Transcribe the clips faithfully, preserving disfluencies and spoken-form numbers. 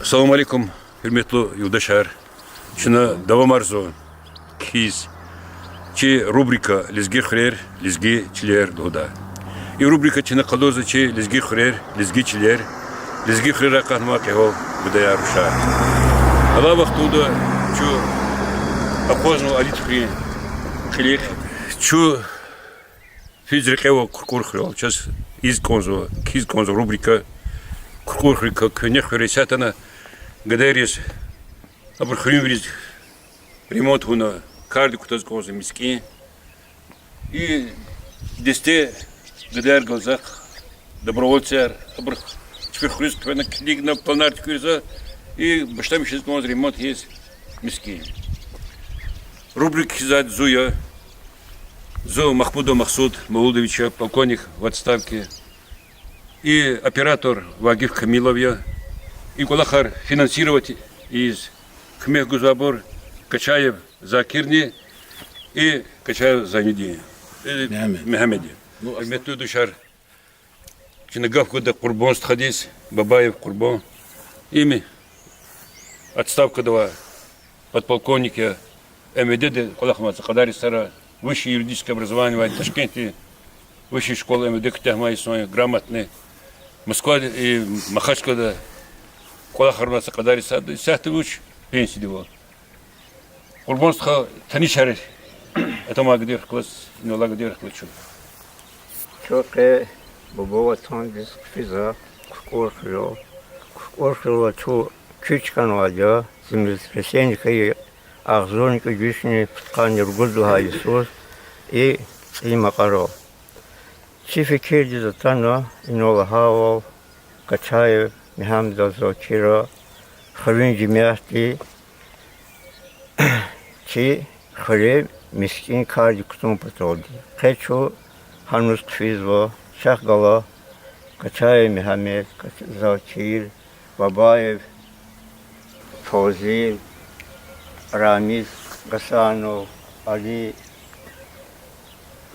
Салам алейкум, гьуьрметлу юлдашар. Чна давамарзава кхьиз чи рубрика Лезги хуьрер, лезги чилер лугьудай. И рубрика чна къалурзава чи лезги хуьрер, лезги чилер, лезги хуьрерай акъатнавай кьегьал гадаяр, рушар. Алай вахтунда чун акъвазнава Алидхуьруьн кьилихъ. Чун физ рекье ава Куркур хуьрел, чаз ийиз кӀанзава, кхьиз кӀанзава рубрика Куркур хуьрикай, куьгьне хуьр я, исятда гадаяр яз, абур хуьруьнвийриз ремонт авуна, кардик кутаз кӀанзава мискӀин. И десте гадаяр галаз захъ, добровольцар, абур чпин хуьруьз хъфена, килигна, планар туькӀуьрзава, и башламишиз кӀанзава ремонт ийиз мискӀин. Рубрика кхьизвайди зун я, зун Махмудов Махсуд Мавлудович я, полковник в отставке. И оператор Вагиф Камилов я. И кӀвалахар финансировать ийиз куьмек гузвайбур Качаев Закирни и Качаев Зайнудин, э, Мегьамед. Мегьамед я. Гьуьрметлу юлдашар, чна гаф гуда Къурбан стхадиз, Бабаев Къурбан. Им отставкада авай подполковник я, МВД-да кӀвалахнавай са кьадар йисара, высшее юридическое образование авай, Ташкентда высшая школа МВД куьтягьнавай инсан я, грамотный. Москвада и Махачкъалада кӀвалахарнавай са кьадар йисара, исятда вуч, пенсияда ава. Къурбан стха, танишар атанвай гадаяр хкваз, инал алай гадаяр хкваз чун. Чун къе буба ватандиз хъфизва, Куркур хуьрел. Куркур хуьрел чун куьч хьанвайди я, землетрясение хьайи агъзурни кӀуьд вишни пудкъанни ругуд лагьай йисуз и, и макьарал. Чи фикирдиз атана, инал лагьайвал, Качаев Мегьамеда, Закира, хуьруьн жемятди чи хуьре мискӀин кардик кутун паталди. Къе чун гьаниз хъфизва, чахъ гала Качаев Мегьамед, Кач-, Закир, Бабаев Фазил, Рамиз Гьасанов, Али,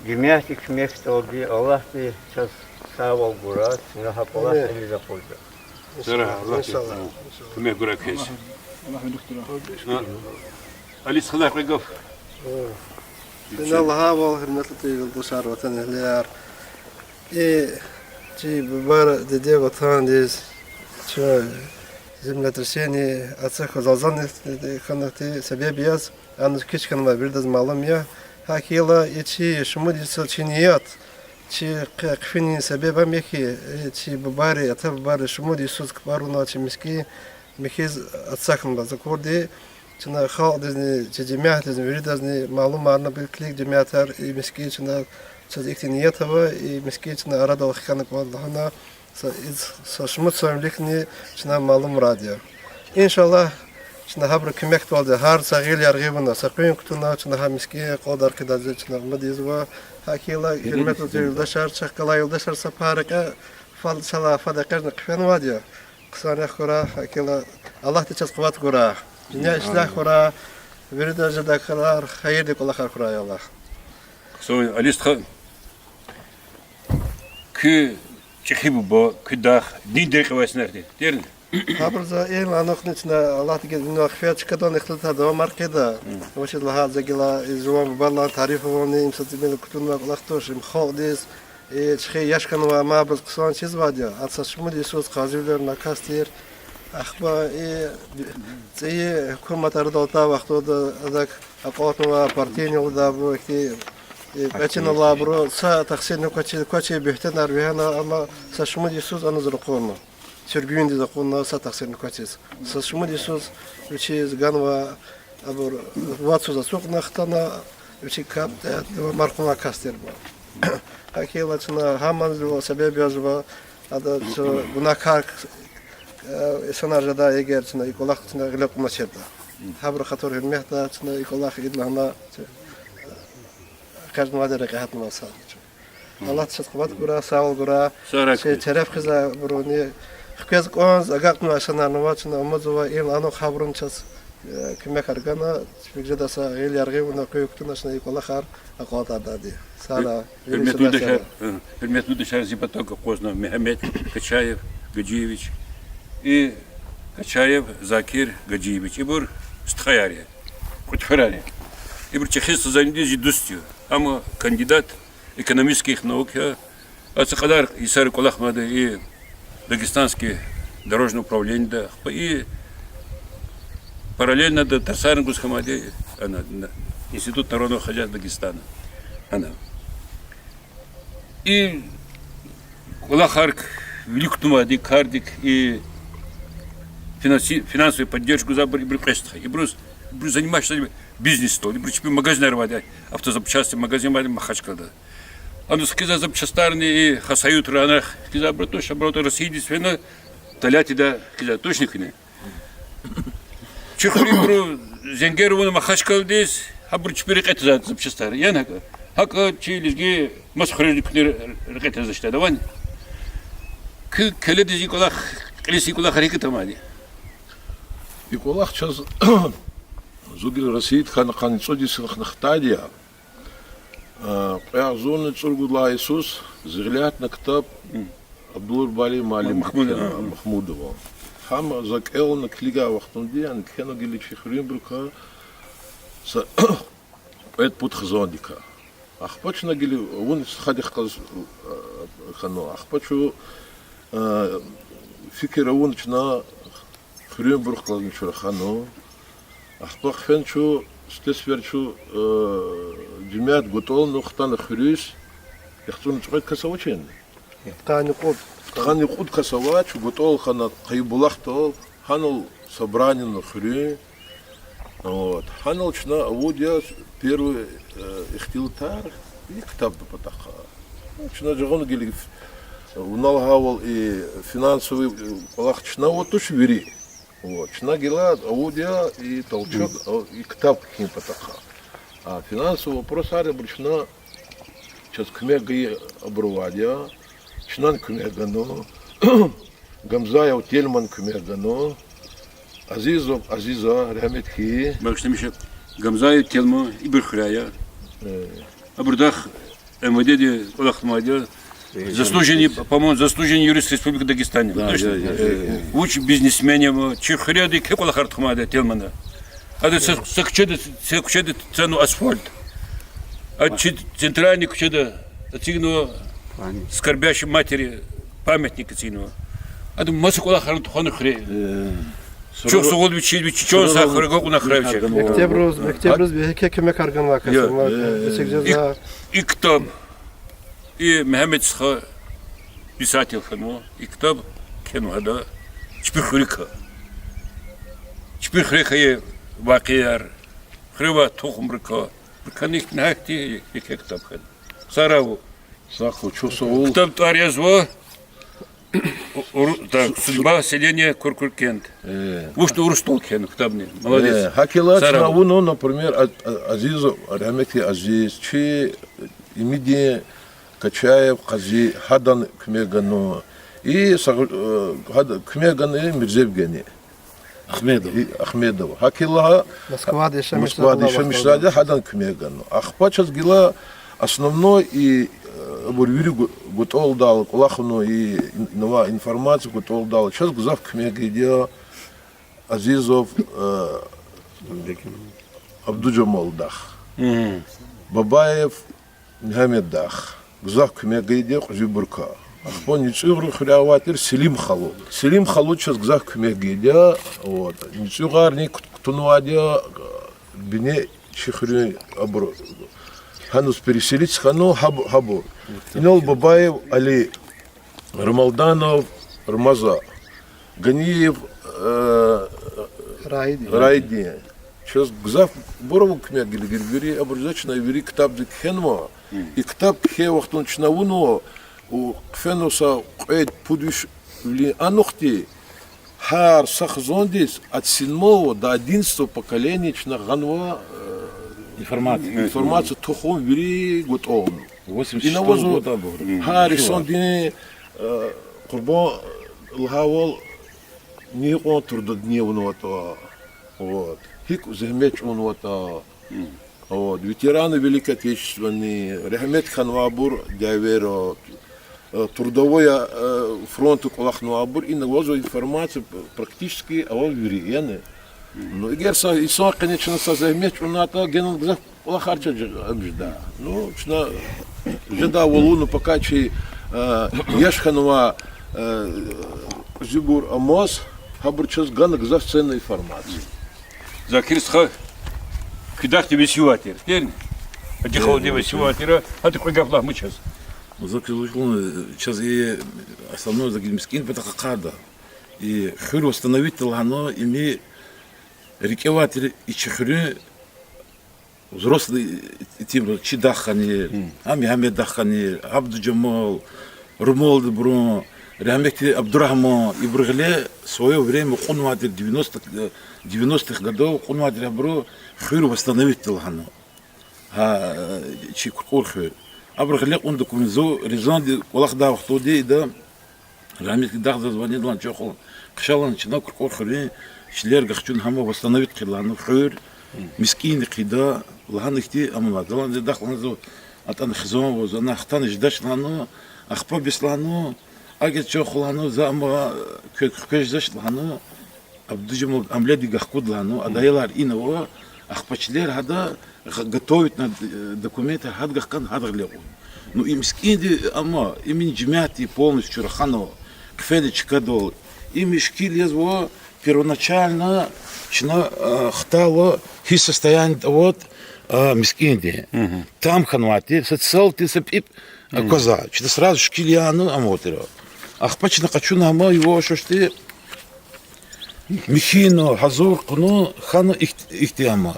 жемятдин куьмекдалди. Аллагьди чаз сагъвал гурай, чна гьа кӀвалах ийиз акъудда. Сара Аллагьди куьмек гурай квез. Алис халай кьве гаф. Инал лагьайвал, гьуьрметлу юлдашар, ватанэгьлияр, и чи бубайрин диде ватандиз, чун землетрясение, ацахьай залзалани хьанвайди себеб яз, аниз куьч хьанвай виридаз малум я. ГьакӀ хьайила, и чи шумуд йисуз чи ният, чи хъ-, хъфинин себеб ам я хьи, и чи бубайри, ата-бубайри шумуд йисуз кпӀар авунвай чи мискӀин, михьиз ацахьнавай акурди. Чна халкьдизни, чи жемятдизни, виридазни малумарна, бул килиг, жемятар, и мискӀин чна, чаз ихьтин ният ава, и мискӀин чна арадал хкана кӀанзава лагьана, са, са шумуд йисан виликни чна малумарайди я. Иншаллагь, чна гьабурун куьмекдалди, гьар са гъил яргъи авуна, са къуьн кутуна, чна гьа мискӀин акьалтӀар хъийидайди я, чна умуд ийизва. ГьакӀ хьайила, гьуьрметлу юлдашар, чахъ галай юлдашар са пай рекье фад-, са лагьай фад экъечӀна хъфенвайди я. Хъсанди хьурай, гьакӀ хьайила, Аллагьди чаз къуват гурай. Дуьнья ислягь хьурай, вирида жедай крар, хайирдин кӀвалахар хьурай, Аллагь. Хъсан, Алис стха, куь чӀехи буба, куь дах диндин рекье авай инсанар тирни? Гьабур за ил анухни чна Аллагьдиз гуьгъуьнвай хъфиз, чкадал ихтилатар давамар хъийида. Вучиз лагьайтӀа за гила и жуван бубадилай тариф авурни, им са тӀимил кутунвай кӀвалах туш, им халкьдиз, и чӀехи яш хьанвай амайбуруз хъсан чизвайди я. Ада са шумуд йисуз къазивилерни акатзавай тир. Ахпа и цӀийи гьукумат арадал атай вахтунда адак акьалтнавай партийный лугьудайбуру, ихьтин, и кьве чин алайбуру са тахсирни квачиз, квачиз буьгьтенар вегьена, амма са шумуд йисуз аниз ракъурна. Суьргуьндиз акъудна, са тахсирни квачиз. Са шумуд йисуз вичиз ганва, абур вацӀуз ацукьна хтана, вичи капӀ, э, мархун акатзавай тир ма. ГьакӀ хьайила чна гьаманзава, себеб язва, ада чу гунагькар, э, инсанар жеда, эгер чна и кӀвалах чна гъиле кьуначиртӀа. Гьабурун хатур-гьуьрметда чна и кӀвалах ийида лагьана, чу, э, экъечӀнавайди рекье гьатнавай сад я чу. Аллагьди чаз къуват гурай, сагъвал гурай. Чи тереф хъийизвайбуруни, хквез кӀанз агакьнавай инсанарни ава, чна умудзава, ил анух гьабуруни чаз, э, куьмекар гана, чпик жедай са гъил яргъи авуна, къуьн кутуна чна и кӀвалахар акьалтӀардайди. Сара, вири чна сара. Гьуьрметлу юлдашар, зи патав акъвазнава Мегьамед Качаев Гаджиевич. И Качаев Закир Гаджиевич, ибур стхаяр я, кьуьдхуьрар я. Ибур чӀехи са зайнидиз зи дуст я. Ам кандидат экономических наук я. А са кьадар йисара кӀвалахнавайди я и Дагестанский дорожный управлениеда, ахпа и параллельно ада тарсарни гуз хьанвайди я, ана, на, Институт народного хозяйства Дагестана. Ана. И кӀвалахар вилик кутунвайди, кардик, и финанси-, финансовую поддержку гузвайбур ибур кьве стха. Ибур, ибур заниматься бизнесдал, ибур чпи магазинар авайди, автозапчасти магазин авайди Махачкалада. Аниз хкизвай запчастарни и хасаютрани хкизвайбур туш, абуру Россиядиз фена, Тольяттида хкизвай, точно куьне? Чи хуьруьнбуру зенгер авуна Махачкаладиз, гьабуру чпи рекье тийизвай запчастар. Яни гьакӀа? ГьакӀа чи лезги маса хуьреризни куьне рекье тийизвай затӀ авани? Куь келедиз и кӀвалах, кьилиз и кӀвалахар гьикӀ атанвайди? И кӀвалах чаз, зун гила Россиядиз хьана къанни цӀуд йис хьана хтайди я. А, кьве агъзурни цӀуругуд лагьай йисуз Зигъилятна ктаб Абдулбари муаллим Махмуд-, кхьенва, а, а. Махмудова. Гьам за кӀелна килигай вахтунда, яни кхьенва гила чи хуьруьнбурукай са кьвед-пуд хизандикай. Ахпа чна гила вун стхадихъ галаз, а, хьанва. Ахпа чун, а, фикир авуна чна хуьруьнбурухъ галазни чун рахана. Ахпа хъфена чун, сифте сефер чун, э, жемят гатӀална хтана хуьруьз, яхцӀурни цӀикьвед кас авачни? Пудкъанни кьуд. Пудкъанни кьуд кас авай, чун гатӀал хьана Къайи булахдал, гьанал собраниена хуьруьн. Вот. Гьанал чна авуд я первый, э, ихтилатар и ктабдин патахъай. Чна жагъуна гила, вуна лагьайвал, и финансовый, э, кӀвалах чна авай туш вири. Вот, чна гила авуд я и толчок, а, и ктаб кхьин патахъай. А финансовый вопросар, абуру чна, чаз куьмек гайи абур авайди я, чнани куьмек гана, Гамзаев Тельман куьмек гана, Азизов Азиза, рагьмет хьуй. Багъишламиша, Гамзаев Тельман ибур хуьряй я. Э. Абурдахъ МВД-ди кӀвалахнавайди я. Заслуженный, по-моему, заслуженный юрист Республики Дагестан. Да, точно? Да, да, да, да. Вуч бизнесмен я, чи хуьреда еке кӀвалахар тухванвайди я Тельмана. Ада са, са куьчеда, са куьчеда цанва асфальт. А чи центральный куьчеда эцигнава Скорбящей матери памятник эцигнава. Ада маса кӀвалахарни тухвана хуьре. Э, чухсагъул вичиз, вичи чан сагъ хьурай, агакьна хьурай вичи. Мектебриз, мектебриз еке куьмекар ганвай кас я. Э, э, э. И ктаб, и Мегьамед стха писатель хьанва, и ктаб кхьенва гьада чпин хуьруькай. Чпин хуьрекай вакъияр, хуьре авай тухумрикай, рикани ихьтин гьахьтин еке ктаб хьана. Сагърай вун. Сагърай, чухсагъул. Ктаб тӀвар язва, у-, уру-, так, Судьба селения Куркуркент. Э. Вучтин урусдал кхьенва ктабни. Молодец. Э, гьакила чна авуна, например, А-, А-, Азизов, рагьметлу Азиз, чи имидин Качаев Къази, гьадан куьмек гана. И сагъ-, э, гьада куьмек гана Мирзебегени. Ахмедов. И Ахмедов. Гьакила Москвада яшамиш, Москвада яшамиш жезвайди, гьадан куьмек гана. Ахпа чаз гила основной и, э, абур вири гу-, гатӀалдал, кӀвалахна и ин-, инава информация гатӀалдал чаз гзаф куьмек гайиди я Азизов, э, Абдужамалдахъ. Мгм. Бабаев Мегьамеддахъ гзаф куьмек гайиди я кьуьзуьбурукай. Ахпа НуцӀуьгъ хуьре авай тир Селим халу. Селим халу чаз гзаф куьмек гайиди я, вот. НуцӀуьгъарни кут-, кутунвайди я, бине чи хуьруьн абур. Гьаниз переселиться хьана гьаб-, гьабур. Инал Бабаев Али, Рамалданов Рамаза, Ганиев, э, Раидин. Раидин. Чаз гзаф бурав куьмек гайиди, гила вири абур жезвач, чна вири ктабдик кхьенва. Мгм. И ктаб кхьей вахтунда чна авунва, у хъфена са кьвед-пуд виш вилин анухди, гьар са хизандиз от седьмого до одиннадцатого поколения чна гъанва, э, информация, информация тухун вири гатӀална. Восемьдесят шестого года абур. Ина ваз гьар инсандин, э, Къурбан лагьайвал, ни кьван трудодни авунватӀа. Вот. ГьикӀ зегьмет чӀугунватӀа. Мгм. Вот. Ветераны Великой Отечественной, рагьмет хьанвайбур дявера, Э, трудовой, э, фронтда кӀвалахнавайбур, ина авазва информация практически аваз вири, яни. Ну, эгер са инсан къене чна са зегьмет чӀугунайтӀа, генани гзаф кӀвалахар чаз жи-, ам жеда. Ну, чна жедайвал, ну, пока чи, э, яш хьанвай, э, кьуьзуьбур амаз, гьабур чаз гана гзаф ценная информация. Закир стха, куь дахди весивай тир, дерни? Гьажи халуди весивай тир, гьада кьве гаф лагь ман чаз. Закир, чаз и основной Закир мискӀин патахъ ахъайда. И хуьр восстановить лагьана, им рикӀе авай тир и чи хуьруьн взрослый итимри, чи дах хьанир, гьа Мегьамед дах хьанир, Абдужамал, Румалдибурун, рагьметлу Абдурагьман, ибуру гъиле в своё время кьунвай тир девяностых, э, девяностых годов кьунвай тир абуру хуьр восстановить лагьана. Гьа, э, чи Куркур хуьр. Абуру гъиле кьун документ, зун Рязанди кӀвалахдай вахтунда ида, рагьметлу дах заз звонить лагьана, чан халу, хъша лагьана, чна Куркур хуьруьн чилер гахчуна гьам восстановить хъия лагьана хуьр, мискӀинди хъийида лагьана, ихьтин амай. За лагьана, зи дах лагьана, зун атӀана хизан ава, зун ана хтана жедач лагьана, ахпа бес лагьана, агес чан халу лагьана, за ама квез хквез жезвач лагьана, Абдужамал Амледиди гахкуда лагьана, ада аялар ина ава, ахпа чилер гьада, готовить на, э, документар гьада гахкана, гьада гъиле кьуна. Ну, и мискӀинди ама, им жемятди полностью рахана, хъфена чкадал. Им шикил язва первоначально чна, э, хтайла гьи состояниеда аватӀа, э, мискӀинди. Там хьанвай тир, са цал тир, са пӀипӀ аквазва. Чна сразу шикил яна ам аватӀа. Ахпа чна къачуна ама, иван шашди михьна, гьазур кьуна, хьана ихьти-, ихьтин ама.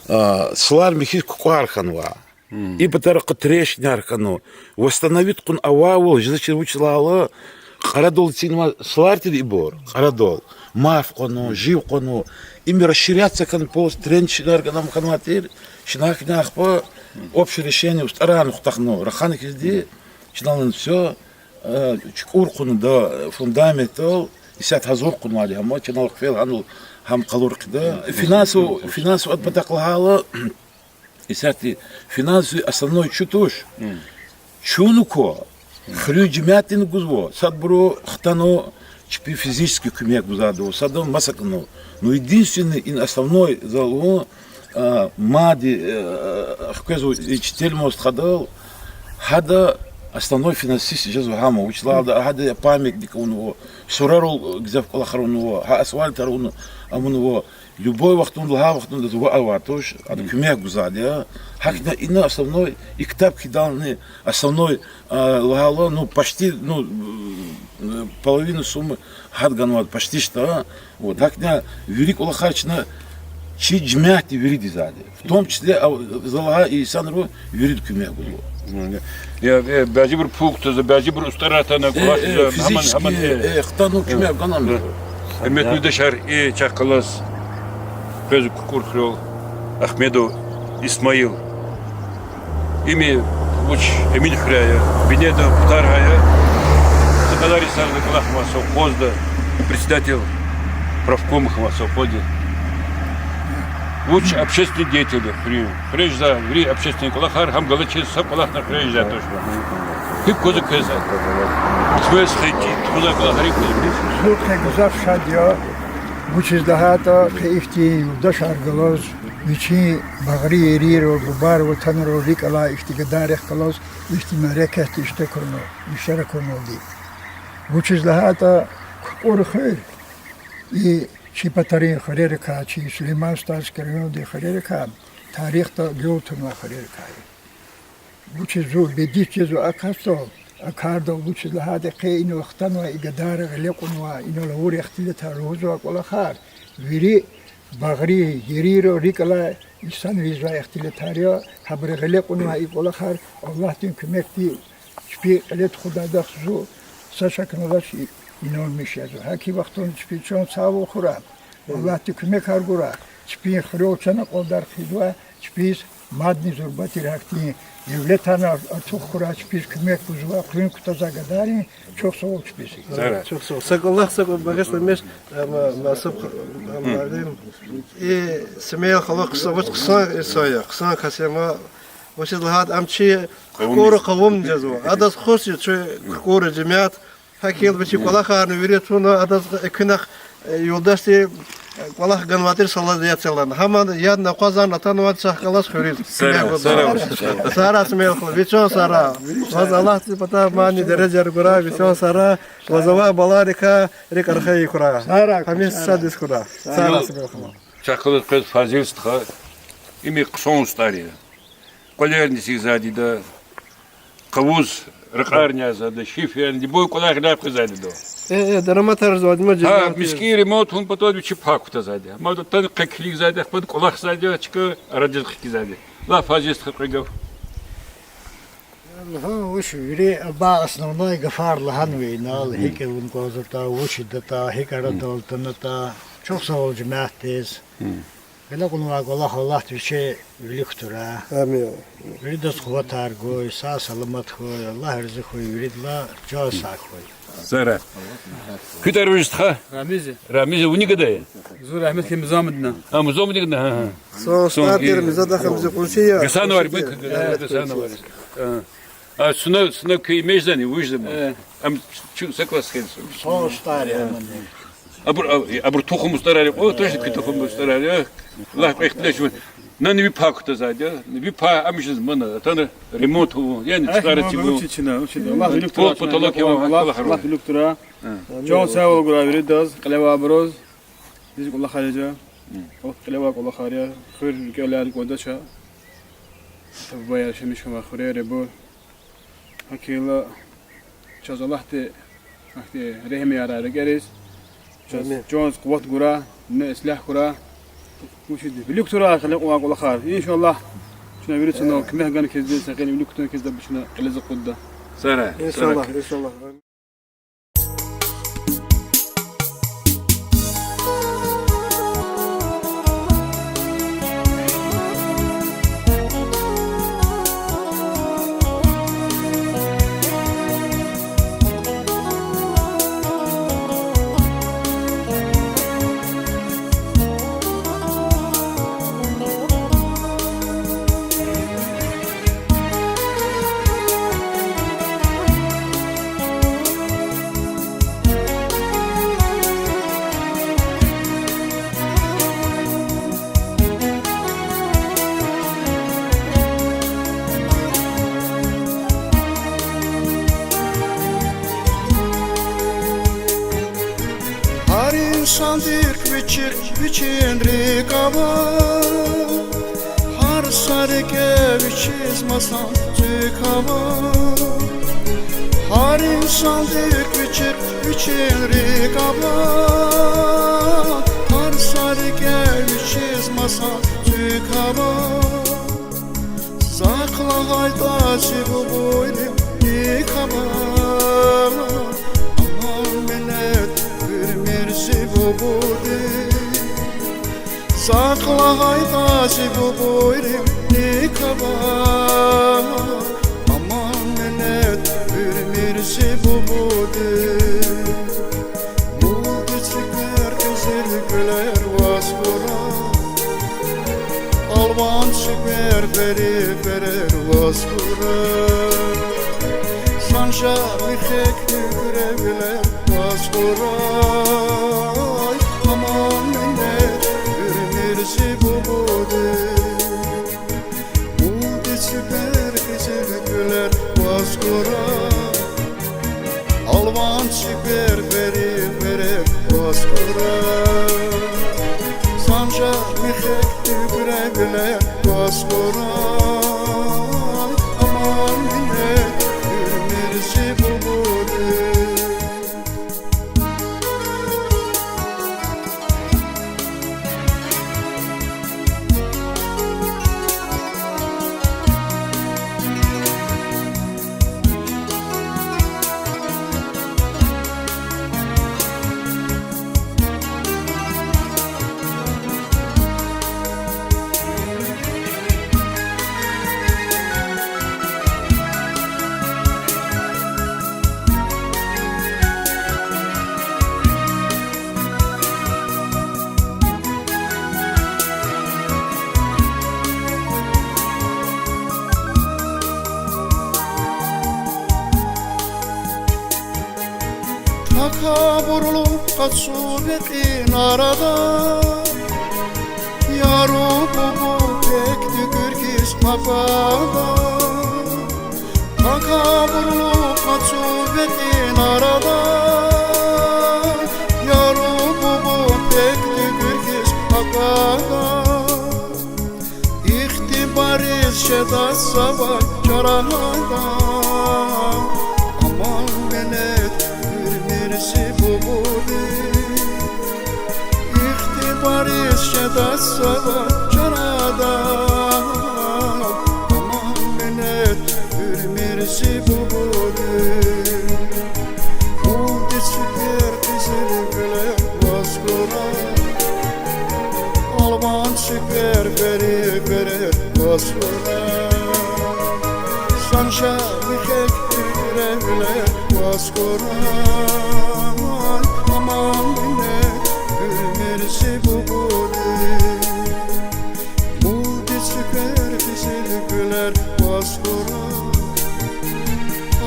А, сулар михьиз кукӀвар хьанва. И патарихъ трещинар хьана. Восстановить кьун авайвал, жезвачир вуч лагьайтӀа, кьарадал эцигнавай сулар тир ибур, кьарадал. Марф кьуна, жив кьуна. Им расширяться хьана, полностью трещинар гана ам хьанвай тир. Чна гьахьна ахпа общее решение устӀарарни хутахна, рахана хьизди, чна лагьана всё, э, чукӀур кьуна да, фундаментдал, исятда гьазур кьунвайди ама, чна лагьана хъфел гьанал гьам къалур хъийида. Финансово, финансово патахъ лагьайла, исятда финансово основной чун туш. Чун ква, хуьруьн жемятдини гузва, садбуру хтана чпи физически куьмек гузвайди ава, сада маса кьуна. Ну, единственный и основной за лугьун, а, мадни, э, хквезва и четырёхсот стхадал, гьада основной финансист жезва гьам, вучиз лагьайтӀа гьада памятник авунва, сурарал гзаф кӀвалахар авунва, гьа асфальтар авун-, авунва, любой вахтунда, лагьай вахтунда ваъ авай туш, ада куьмек гузвайди я. ГьакӀ ина основной, и ктаб кхьидайла основной, а, лагьайла, ну, почти, ну, э, половину суммы гьада ганвайди, почти что. Вот, гьакӀ ина вири кӀвалахар чна чи жемятди виридиз ийида. В том числе, а, за лагьай инсанри вирида куьмек гузва. Я, э, бязибур пул кутазва, бязибур устӀар атана, э, кӀвалахзава, э, гьаман, физически, гьаман, э, э, хтана куьмек гана. Гьуьрметлу юлдашар, и чахъ галаз къвезва Куркур хуьрел Ахмедов Исмаил. Им вуч Эминхуьряй я, бинедин патаргъай я. Са кьадар йисар за кӀвалахнавай совхозда, председатель профкома хьанвай совхозда. Вуч общественный деятель я хуьруьн. Хуьре жезвай вири общественный кӀвалахар, гьам галачиз са кӀвалахни хуьре жезвай туш. ГьикӀ квазва квез? Квез хьайитӀа тухузвай кӀвалахар гьикӀ квазва? Зун къе гзаф шад я, вучиз лагьайтӀа къе ихьтин юлдашар галаз, вичин багъри ерийрал, бубайрин ватанрал рикӀ алай ихьтин гадайрихъ галаз ихьтин мярекатда иштиракна, иштиракналди. Вучиз лагьайтӀа Куркур хуьр и чи патарин хуьрерикай, чи Сулейман-Стальский райондин хуьрерикай тарихда гел тунвай хуьрерикай я. Вучиз зун бедиш жезва а касдал, а кардал, вучиз лагьайтӀа къе инал хтанвай и гадайри гъиле кьунвай, инал авур ихтилатар лугьузвай кӀвалахар, вири багъри ерийрал рикӀ алай инсанри ийизвай ихтилатар я, гьабуру гъиле кьунвай и кӀвалахар Аллагьдин куьмекди чпи кьиле тухудайдахъ зун са шакни алач, и-, инанмиш я зун. ГьакӀ и вахтунда чпин чан сагъвал хьурай, Аллагьди куьмекар гурай, чпин хуьрел чан акьвалдар хъийизвай, чпиз мадни зурба тир гьахьтин девлетарни артух хьурай, чпиз куьмек гузвай, къуьн кутазвай гадайрин чухсагъул чпиз. Чухсагъул. Са кӀвалах, са кӀвалах багъишламиш, ама, Масуб, ама, Алим. И Семен халу хъсан, вуч хъсан инсан я, хъсан кас я ма, Вучиз лагьайтӀа ам чи хкура къавумни жезва. Адаз хуш я чи хкура жемят. ГьакӀ хьайила вичин кӀвалахарни вири туна, адаз экуьнахъ, э, юлдашди, э, кӀвалах ганвай тир салаз яцелана. Гьаман яд накъвазарна атанвай чахъ галаз хуьруьз. Сара, сара. Сара Смелхова, вичин сара. Ваз Аллагьди патай мани дережаяр гурай, вичин сара. Ваз авай баларикай рикӀ архайи хьурай. Гьамиша шад хьурай. Сара Смелхова. Чахъ галаз къвез Фазил стха, им хъсан устӀар я. КӀвалерни эцигзавайди я, къавуз ракьарни язавайди я, шиферни, любой кӀвалах гъиле хъийизвайди я. Э, э, дараматар жезвайди я, ма, жезвайди я. Гьа, мискӀин ремонт авун патал вичи пай кутазвайди я. Ма, атана къе килигзавайди я, ахпа кӀвалахзавайди я, чка арадиз хкизвайди я. Лагь, Фазил стха, кьве гаф. Лагьана вуч, вири абур основной гафар лагьанва инал, гьикӀ авун кӀанзаватӀа, вуч ийидатӀа, гьикӀ арадал атанатӀа. Чухсагъул жемятдиз. Гъиле кьунвай кӀвалах Аллагьди вичи вилик кутурай. Амин. Виридаз къуватар гуй, сагъ-саламат хьуй, Аллагь рази хьуй виридалай, чан сагъ хьуй. Сара. Куь тӀвар вуж я стха? Рамиз я. Рамиз я, вуни гада я? Зун Рагьметлу Музамудин я. А, Музамудин я, гьа, гьа. Гьасан, Гьасан, Рамиз, Гьасан. Гьасан. Гьасан. А, сунав, сунав куь имя жезвани, вуж жезва? Э. Ам чун са класс хьиз. Абур, а, абур тухум устӀарар я, о, точно куь тухум устӀарар я. Лагь, кьве ихтилат жезвач. Нани ви пай кутазвайди я, ви пай ам жезмана, атана ремонт авун, яни чкаяр эцигун. Пол, потолок я, Аллагь, Аллагь вилик кутурай. Чан сагъвал гурай виридаз, кьиле авайбуруз, чиз кӀвалахар я. Кьиле авай кӀвалахар я, хуьр рикӀелай кӀвадач. Табуяр шемишвай хуьрер я бур. ГьакӀ хьайила чаз Аллагьди ахьтин регьимар авурай рикӀериз. Чаз, амин, чаз къуват гурай, вуна ислягь хьурай. Вучиз вилик кутурай кьиле авай кӀвалахар. Иншаллагь, чна вири чна куьмек гана килигда, са кьил вилик кутуна килигда, чна кьилиз акъудда. Сара, иншаллагь, сара. Иншаллагь. Гьар инсандихъ вичи вичин рикӀ ава, гьар са рикӀе вичиз масан цуьк ава. Гьар инсандихъ вичи вичин рикӀ ава, гьар са рикӀе вичиз масан цуьк ава. Захъ лагьайтӀа зи бубуйрин ник ава, аман минет гуьрмир зи бубудиз. Захъ лагьайтӀа зи бубуйрин ник ава, аман минет гуьрмир зи бубудиз. Мулди цуьквер, къизил гуьлер ваз гурай, алван цуьквер, бери берер ваз гурай. Санжар михек гуьгуьрвилер ваз гурай, аман минет гуьрмир зи бубудиз. Мулди цуьквер, къизил гуьлер ваз гурай, алван цуьквер, бери берер ваз гурай. Санжар михек гуьгуьрвилер ваз гурай, аман минет гуьрмир зи бубудиз. Абурлу къацу векьин арада, яру-бубу пек туькӀуьр хьиз папада. Пак абурлу къацу векьин арада, яру-бубу пек туькӀуьр хьиз папада. Ихтибариз жеда завай чарада, аман минет гуьрмир зи бубуди. Ихтибариз жеда завай чарада, аман минет гуьрмир зи бубуди. Мулди цуьквер, къизилгуьлер ваз хьурай, алван цуьквер, фери-ферер ваз хьурай, санжар михек куькӀуьревилер ваз хьурай, аман минет гуьрмир зи бубуди. Мулди цуьквер, къизилгуьлер ваз хьурай,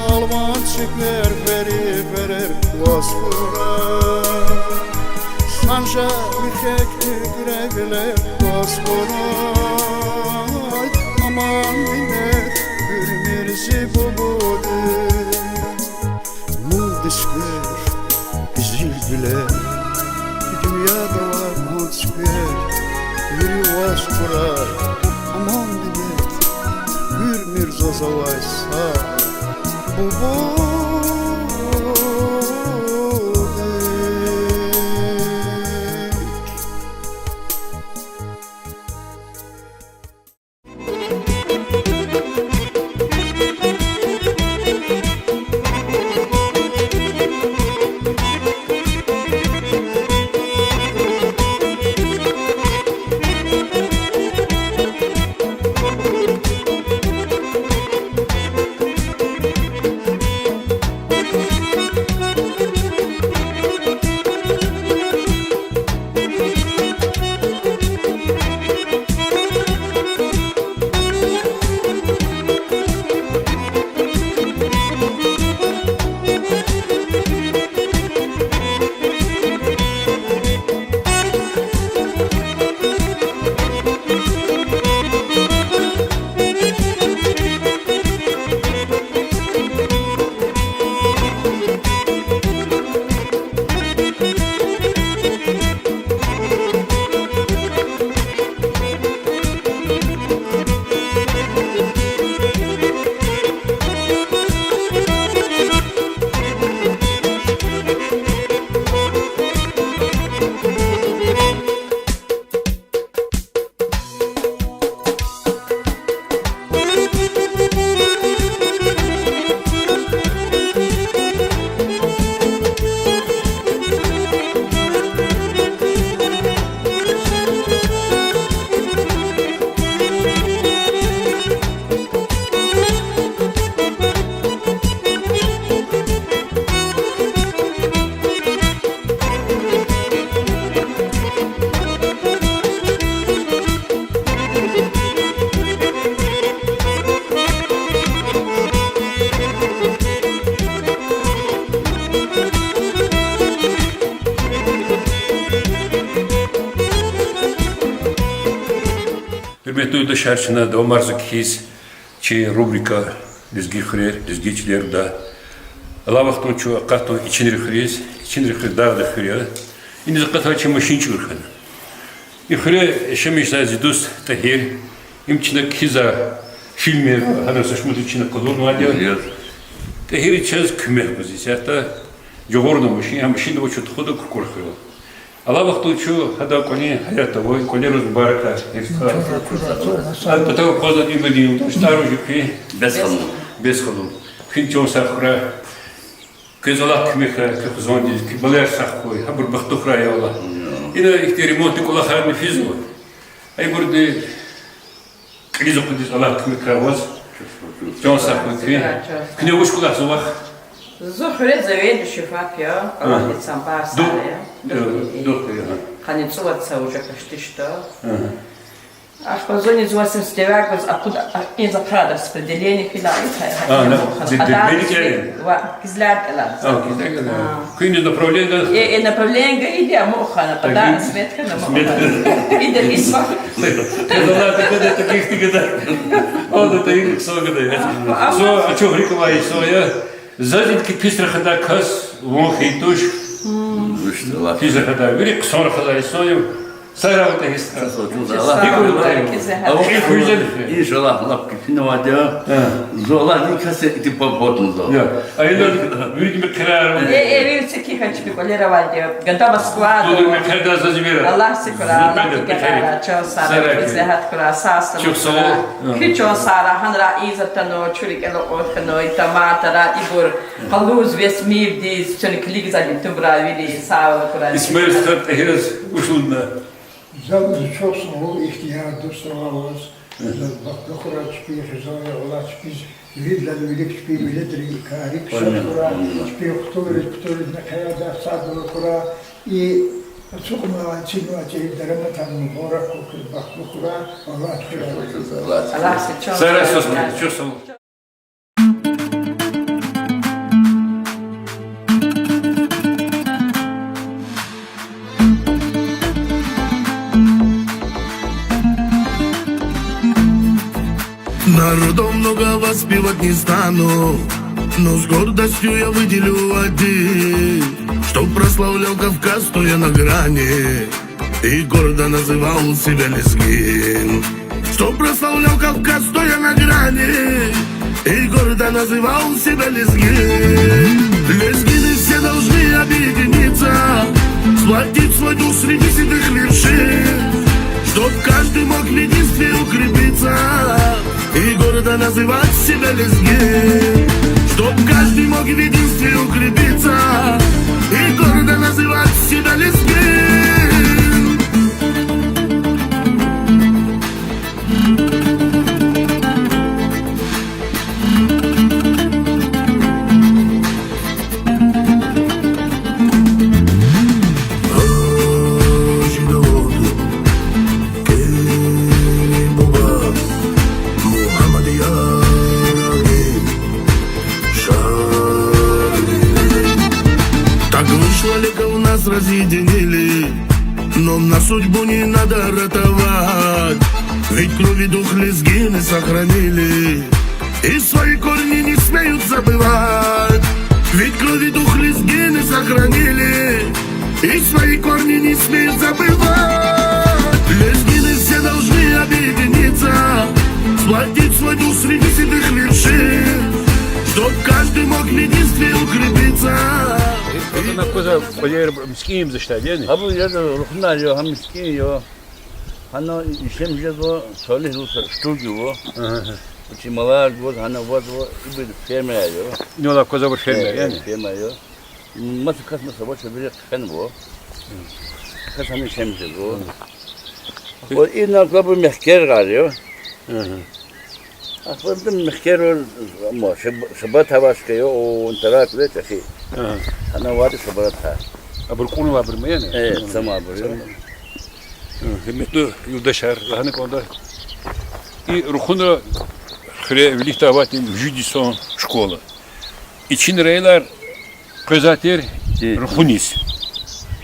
алван цуьквер, фери-ферер ваз хьурай, санжар михек куькӀуьревилер ваз хьурай, аман минет гуьрмир зи бубуди. Мулди цуьквер, къизилгуьлер, дуьньяда авай кьван цуьквер вири ваз хьурай, аман минет гуьрмир заз авай са бубуди. Гьуьрметлу юлдашар, чна давамарзава кхьиз чи рубрика Лезги хуьрер, лезги чилер да. Алай вахтунда чун акъатнава Ичинри хуьруьз, Ичинри хуьр дагъдин хуьр я. Иниз акъатайла чи машин чӀур хьана. И хуьре яшамиш жезвай зи дуст Тагьир, им чна кхьизвай фильмер, гьана са шумудра чна къалурнавайди я. Тагьир чаз куьмек гуз исятда, жагъурна машин, а машинда авачир тухуда КуркӀур хуьр. Алай вахтунда чун гьадан кӀвалин гьаятда авай, кӀвалериз мубаракар. Гьа патав акъвазнавайди я, тӀвар вуж я куь? Бес ханум. Бес ханум. Куьн чан сагъ хьурай. Квез Аллагьди куьмек гайи, куь хизандиз, куь балаяр сагъ хьуй, гьабур бахтур хьурай, я Аллагь. Ина ихьтин ремонтдин кӀвалахарни физва. Абурни кьилиз акъудиз Аллагьди куьмек гайи ваз. Чан сагъ хьуй куьн. Куьне вуч кӀвалахзава вахъ? Зун хуьре заведующий ФАП я, Аллагьди цан башламишда. Къанни цӀувад йис уже почти что. Ахпа зуниз восемьдесят девятьгуз акъуд, а, инза хъа распределение хьила, и хьай, хьай, А, на, хьай, де-, де-, адар Беликерен. Ва Кизляр кӀелаз. А, Кизляр кӀелаз. А. Куьн направление, да? Э, э, направление гайиди, а муха на, Так, подарок и смет хьана, муха. Смет. Ида, исма. Кизляр, да, да, таких ты гадай. О, да, да, их сога да. А, а, Со, а чё, грикова и со, я? Заз идки пис рахадай кас вун хьайи туш. Пис рахадай, вири хъсан рахадай со я. Сагърай вун, Тагьир стха. Чухсагъул, чухсагъул. Аллагь Дикур, Аллагь Тагьир. Аллагь Аллагь. Иншаллагь, лап кефина авайди я. Гьа. Зун Аллагьдин касди итим паб гьатна зун. Я. Аялар виридни хъирар. Э, э, вири цикихъ чпи кӀвалера авайди я. Гада Москвада. Тудур мехъерда заз вера. Аллагь сикура, Аллагь дикагъара, чан сагърай, Сагърай. Бизагьат кура, сагъ саламат Чухсагъул. Кура. Гьа. Куь чан сагърай, гьанра ийизватану, чуьри кӀела кьудкану, и таматара, ибур къалуз вес мирдиз, чун килигзавайди тубра вири сагърай кура. Исмаил стха, Тагьираз вуч лугьуда? Заз чухсагъул ихтияр, дуст аваз, заз бахтлу хьурай чпи, хизан я авай чпиз, виридалай вилик чпи, вилерин карик шад хьурай, чпин хтулриз, ктулриз мехъердай садвал хьурай, и ацукьнавай, эцигнавай чӀехи дараматар мубарак хьуй, бахтлу хьурай, Аллагь хьурай. Аллагь сагърай, чухсагъул. Народов много воспевать не стану, но с гордостью я выделю один, чтоб прославлял Кавказ, стоя на грани, и гордо называл себя лезгин. Чтоб прославлял Кавказ, стоя на грани, и гордо называл себя лезгин. Лезгины все должны объединиться, сплотить свой дух среди седых вершин, чтоб каждый мог в единстве укрепиться и гордо называть себя лезгин. Чтоб каждый мог в единстве укрепиться и гордо называть себя лезгин. Так вышло, легко нас разъединили, но на судьбу не надо ратовать, ведь кровь и дух лезгины сохранили. И свои корни не смеют забывать. Ведь кровь и дух лезгины сохранили. И свои корни не смеют забывать. Лезгины все должны объединиться, сплотить свой дух среди седых вершин, чтоб каждый мог в единстве укрепиться. Ана кваза квазер мискӀин я, зачтайди яни? Абур яда рухунар я, гьам мискӀин я. Гьана ишем жезва, Салигь лугьузва, Штугова. Ага. Учи малар гваз, гьана вазва, ибур фермер я. Инал аквазва фермер, э, яни? Фермер я. Маса кас маса вач, вири хъфенва. Кас гьана ишем жезва. Ва ина аквабур мехкергъар я. Ага. Ахпа мехкер, ма, шаб-, шабат авачка я, о, он тарак ве чӀехи. Ага. Гьана вади шабат гьа. Абур кьунвайбур ма яни? Э, цамабур я. Гьуьрметлу юлдашар, лагьана кӀанда, и Рухунра хуьре виликдай авайди муьжуьд йисан школа. Ичин районар къвезвай тир Рухуниз.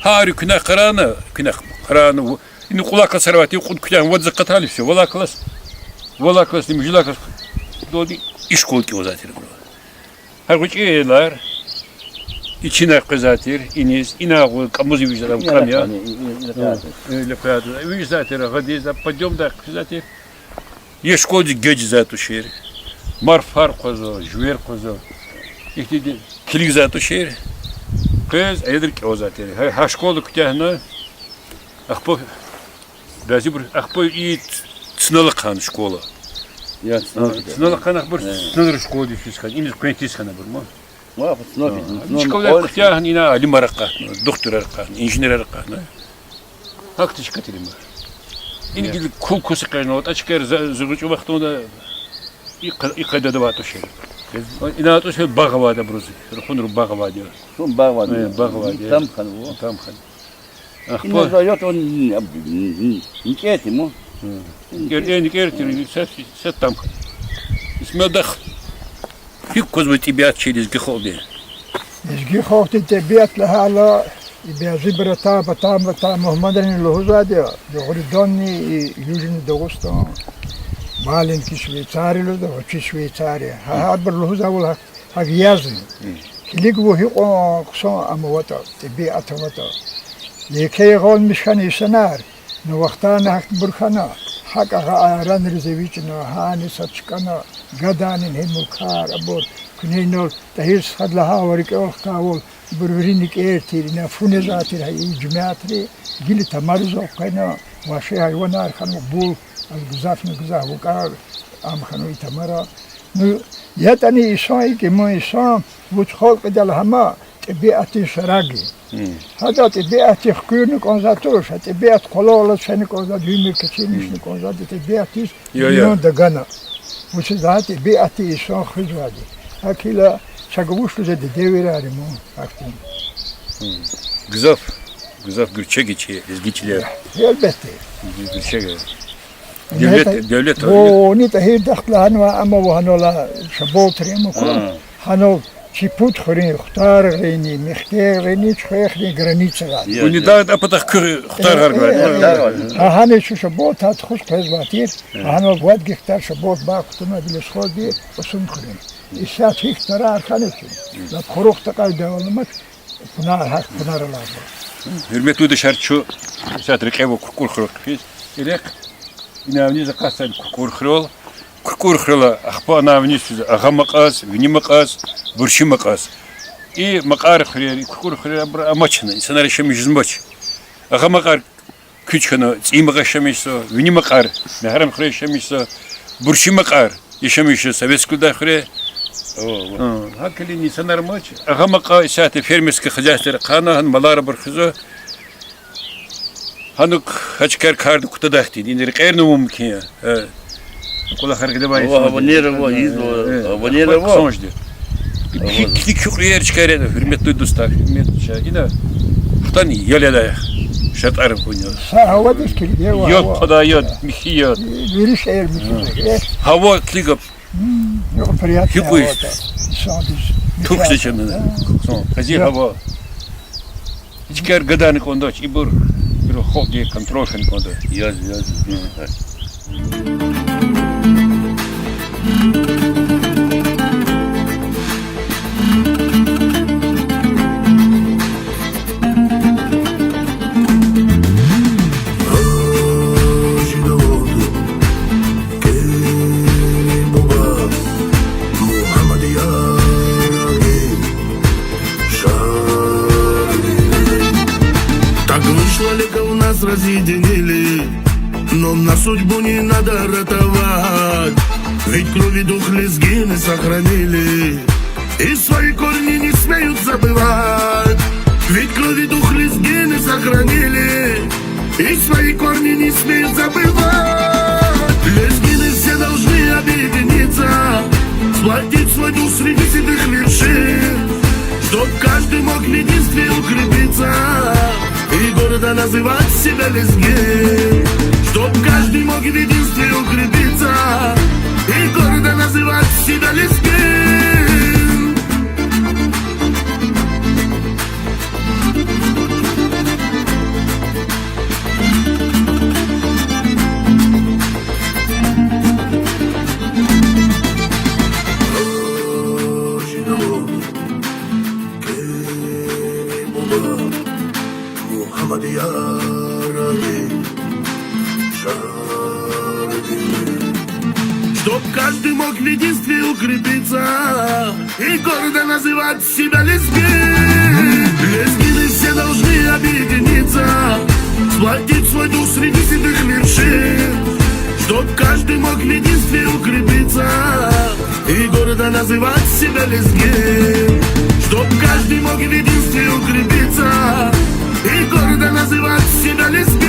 Гьар куьне къарагъна, куьне къарагъна, ина кьулахъ касарвай тир, кьуд куьтягьна вад акъатайла, всё, валай класс, валай классни муьжуьд лагьай класс, доди и школа кӀелзавай тир. Гьа гъвечӀи аялар ичинай къвезвай тир, иниз, ина гъу-, кӀамуз вижезвай кӀам я. Вижезвай тир, гъадиз, подъёмдай къвезвай тир. Я школадиз геж жезвай тушир. Марфар къвазва, жувер къвазва. Ихьтинди килигзавай тушир. Къвез, аялри кӀелзавай тир. Гьа, гьа школа куьтягьна, ахпа бязибур, ахпа и Цналахъан школа. Цналахъан ахпа Цналра школадиз физ хьана, иниз къвен тийиз хьана абур ма. Школа куьтягьна, ина алимар акъатна, духтурар акъатна, инженерар акъатна. Гьахьтин чка тир има. Ина гила кул-кус экъечӀна, атӀа чкаяр за-, зурчӀ вахтунда и къа-, и къайдада авай тушир. Ина тушир, багъ авайди абуруз, Рухунра багъ авайди я. Багъ авайди я. Багъ авайди я. Тамхана. Тамхана. Ахпа. Ина за ят он, м, м, микӀетима. КӀерцӀи, кӀерцӀи, са, са там. Исмел дах. ГьикӀ кваз ва тӀебиат чи лезги халкьдин? Лезги халкьдин тӀебиат лагьайла, и бязибуру ата, пата, пата мугьманрини лугьузвайди я, дугъриданни и Южный Дагъустан, маленький Швейцария лугьузва, гъвечӀи Швейцария. Гьа, гьабур лугьузвайвал гьакӀ, гьакӀ язни. Килигзава гьикьван хъсан ам аватӀа, тӀебиат аватӀа. Еке ягъалмиш хьана инсанар, ну вахтарни гьахьтинбур хьана, гьакӀ агъа аранриз эвичӀна, гьана са чкӀана, гадани гьи мулкар, абур, куьне инал ТӀагьир стхади лагьайвал, рикӀел хкайвал, ибур вири никӀер тир, ина фу незвай тир гьа и жемятри, гила тамариз элкъвена, вагьши гьайванар хьанва бул, гзафни гзаф вукӀар, ам хьанва и тамара. Ну, ятӀани инсан икӀ я, мун инсан, вуч халкь ийидалди гьама, тӀебиатдин шараг я. Гьада тӀебиатдихъ хкуьрна кӀанзавайди туш, а тӀебиат къвалав алаз фена кӀанзавайди, уьмуьр кечирмишна кӀанзавайди тӀебиатдиз, я, я, миянда гана. Вучиз лагьайтӀа тӀебиатди инсан хуьзвайди. ГьакӀ хьайила чаз вуч лугьузвайди девирар я ман гьахьтин. Гзаф, гзаф гуьрчег я чи лезги чилер. Гьелбетда. Гуьрчег я. Девлет, девлет. Вуни ТӀагьирдахъ лагьанва, амма вуна гьанал Шабалтар ама ку, гьанал чи пуд хуьруьн, Хтаргърини, Мехтергъини, Чуьхвер хуьруьн граница гвай. Вуни дагъдин а патахъ куь Хтаргъар гвай. Гьа, гьана чун Шабалтар тухуз къвезвай тир, гьанал вад гектар Шабалт багъ кутунвайди лезхозди Кьусун хуьруьн. Исятда гьихьтин тарар хьана чун, лап Хурухъ такьай девелопмент, пунар гьахь, пунар алазва. Гьуьрметлу юлдашар, чун исятда рекье ава Куркур хуьрел хъфиз. И рехъ, инай виниз акъатзавайди Куркур хуьрел. Куркур хуьрел ахпа инай виниз физ Агъа Макьаз, Вини Макьаз, Бурши Макьаз. И Макьар хуьрер, и Куркур хуьрер абуру амачна, инсанар яшамиш жезмач. Агъа Макьар куьч хьана, ЦӀийи Макьар яшамиш жезва, Вини Макьар Мегьарамд хуьре яшамиш жезва, Бурши Макьар яшамиш жезва Советский Лугьудай хуьре. Гьакӏ хьайила инсанар амач. Агъа Макьар исятда фермерский хозяйствояр ахъайна, гьана малар абур хуьзва. Гьанук гьа чкаяр кардик кутадай хьтин, ина рекьерни мумкин я. Кӏвалахар гъиле авай инсан. Ванера ва, ийизва, ванера ва. Хъсан жеди. Килиг куь кьуьлер, чкаяр, гьуьрметлу дустар, гьуьрметлу ча. Ина хтани ял ядай шартӏар авуна. Са гьавадиз килигзава. Яд, хъвадай яд, михьи яд. Вири шейэр михьи яд. Гьава килиг. Гьикӏ приятный гьикӏ гьава ятӏа, инсандиз тух михьи жеч ятӏа, ана, да. Хъсан, къизил гьава. Гьич кар гадарни кӏандач, ибур, ибур халкьдин контроль хьана кӏанда. Яз, яз, яз. Так вышло, Леко, нас разъединили, но на судьбу не надо ратовать. Ведь крови дух лезгины сохранили и свои корни не смеют забывать. Ведь крови дух лезгины сохранили и свои корни не смеют забывать. Лезгины все должны объединиться, сплотить свой дух среди седых вершин, чтоб каждый мог в единстве укрепиться и гордо называть себя лезги. Чтоб каждый мог в единстве укрепиться и гордо называть себя лезги. Чтоб каждый мог в единстве укрепиться и гордо называть себя лезги. Лезгины все должны объединиться, сплотить свой дух среди седых вершин, чтоб каждый мог в единстве укрепиться и гордо называть себя лезги. Чтоб каждый мог в единстве укрепиться и гордо называть себя лезги.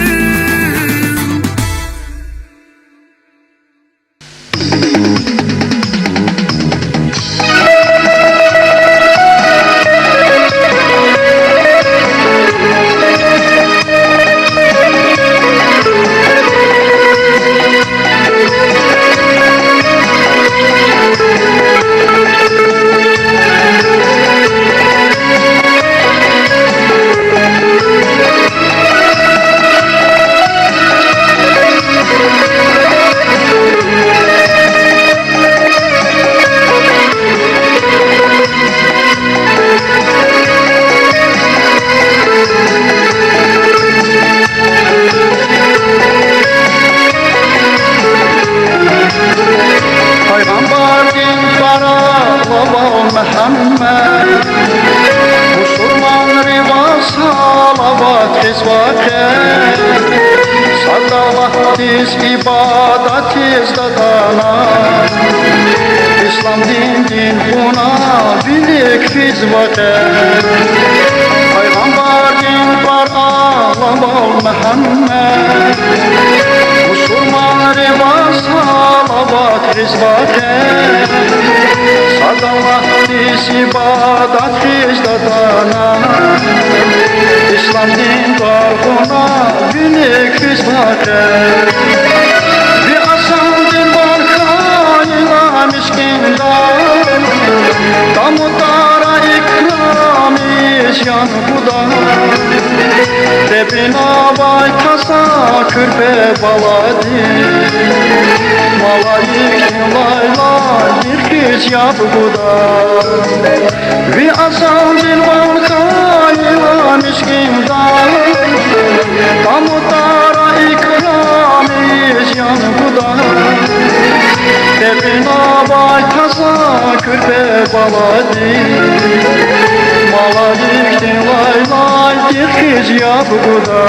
Аллагьдиз ибадатиз датӀана, ислам диндин кьуна вилик физва къе. Пайгъамбардин тӀвар аламал Мугьаммед, мусурманриваз салават гъизва къе. Сад Аллагьдиз ибадатиз датӀана, ислам диндин тӀвар кьуна вилик физва къе. Ви азандин ван хьайила мискӀинда, тамутара икрамиз ян гуда. Тебинавай таза куьрпе баладиз, малаикдин лайлайдихъ хьиз яб гуда. Ви азандин ван хьайила мискӀинда, тамутара икрамиз ян гуда. Тебинавай таза куьрпе баладиз, малаикдин лайлайдихъ хьиз яб гуда.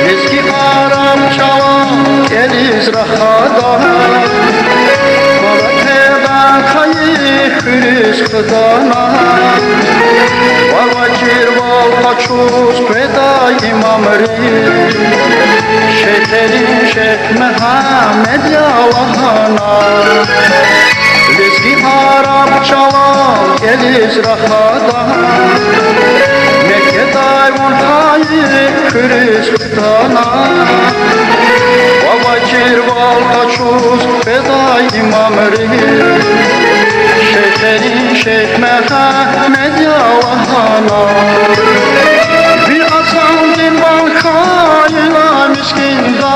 Лезги араб чӀалал кӀелиз рахада, Къурбатдагъдин хайи хуьруьз хтана, вавачирвал къачуз къведай имамри, шейхерин шейх Мегьамед я лагьана. Лезги араб чӀалал кӀелиз рахада, Меккедай вун хайи хуьруьз хтана, вавачирвал къачуз къведай имамри, шейхерин шейх Мегьамед я лагьана. Ви азандин ван хьайила мискӀинда,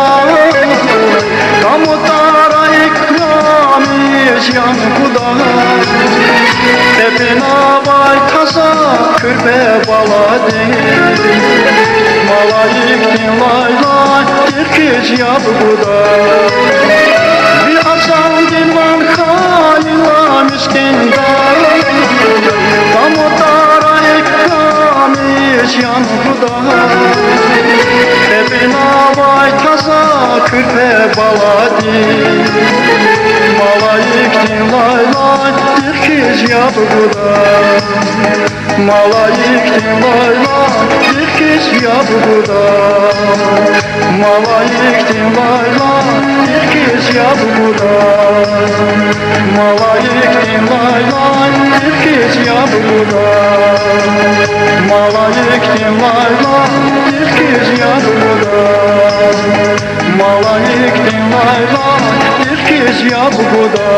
тамутара икрамиз ян гуда. Тебинавай таза куьрпе баладиз, малаикдин лайлайдихъ хьиз яб гуда. Ви азандин ван хьайила мискӀинда, тамутара икрамиз ян гуда. Тебинавай таза куьрпе баладиз, малаикдин лайлайдихъ хьиз яб гуда. Малаикдин лайлайдихъ хьиз яб гуда. Малаикдин лайлайдихъ хьиз яб гуда. Малаикдин лайлайдихъ хьиз яб гуда. Малаикдин лайлайдихъ хьиз яб гуда. Малаикдин лайлайдихъ хьиз яб гуда.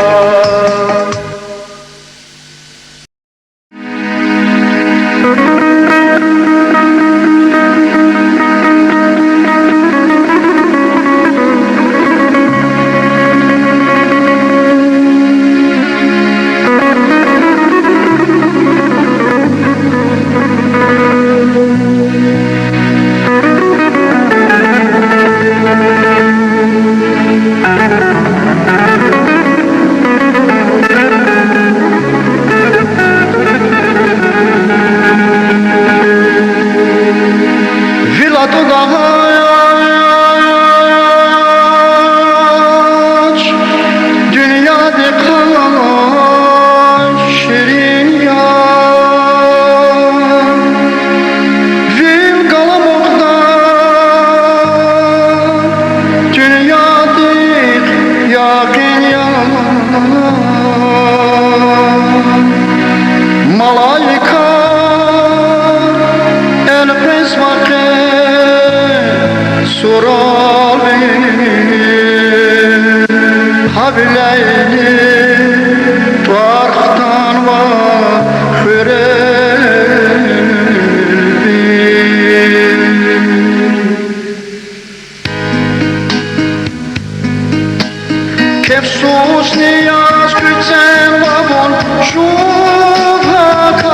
Вил атӀудайвач, дуьньядихъай ширин я. Вил галамукьдай дуьньядихъ якъин я. Малаикар элкъвезва къе суравил. Вилейни тӀвар хтанва хуьрел вил. Кефсузни яз куьценва вун жув гьакӀ.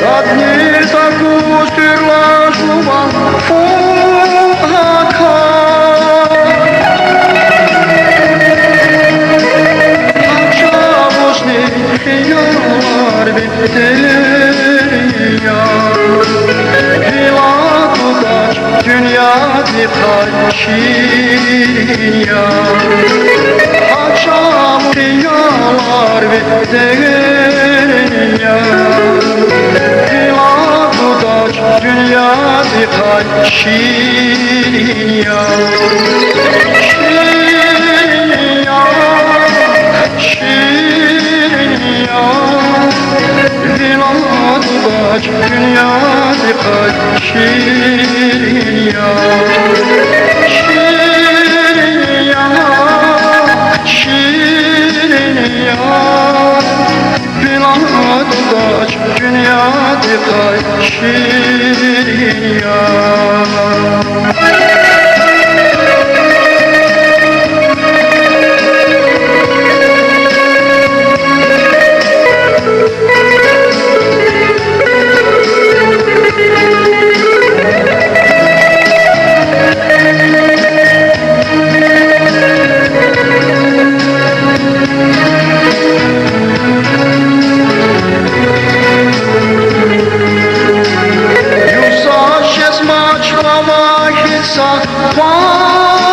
Дадни такуз туьрла жуван фу гьакӀ. Гьа чӀавузни хиялар ви дерин я, вил атӀудач дуьньядикай ширин я. Гьа чӀавуз хиялар ви дерин я, вил атӀудач дуьньядикай ширин я. Ширин я, ширин я, вил атӀудач дуьньядикай ширин я. Ширин я, ширин я, вил атӀудач дуьньядикай ширин я. Юза жезмач вавай гьич са къвалахъни,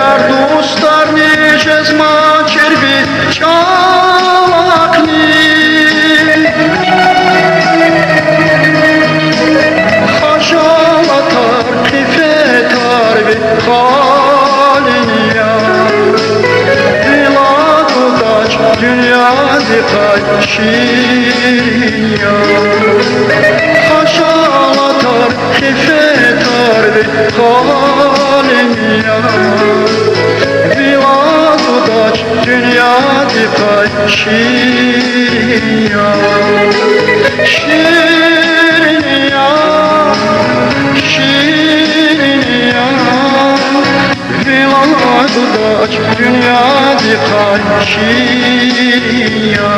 яр-дустарни жезмачир ви чӀалахъни. Хажалатар, хъифетар ви къалин я, вил атӀудач дуьньядикай ширин я. Хажалатар, хъифетар ви къалин я, вил атӀудач дуьньядикай ширин я. Ширин я, ширин я, вил атӀудач дуьньядикай ширин я.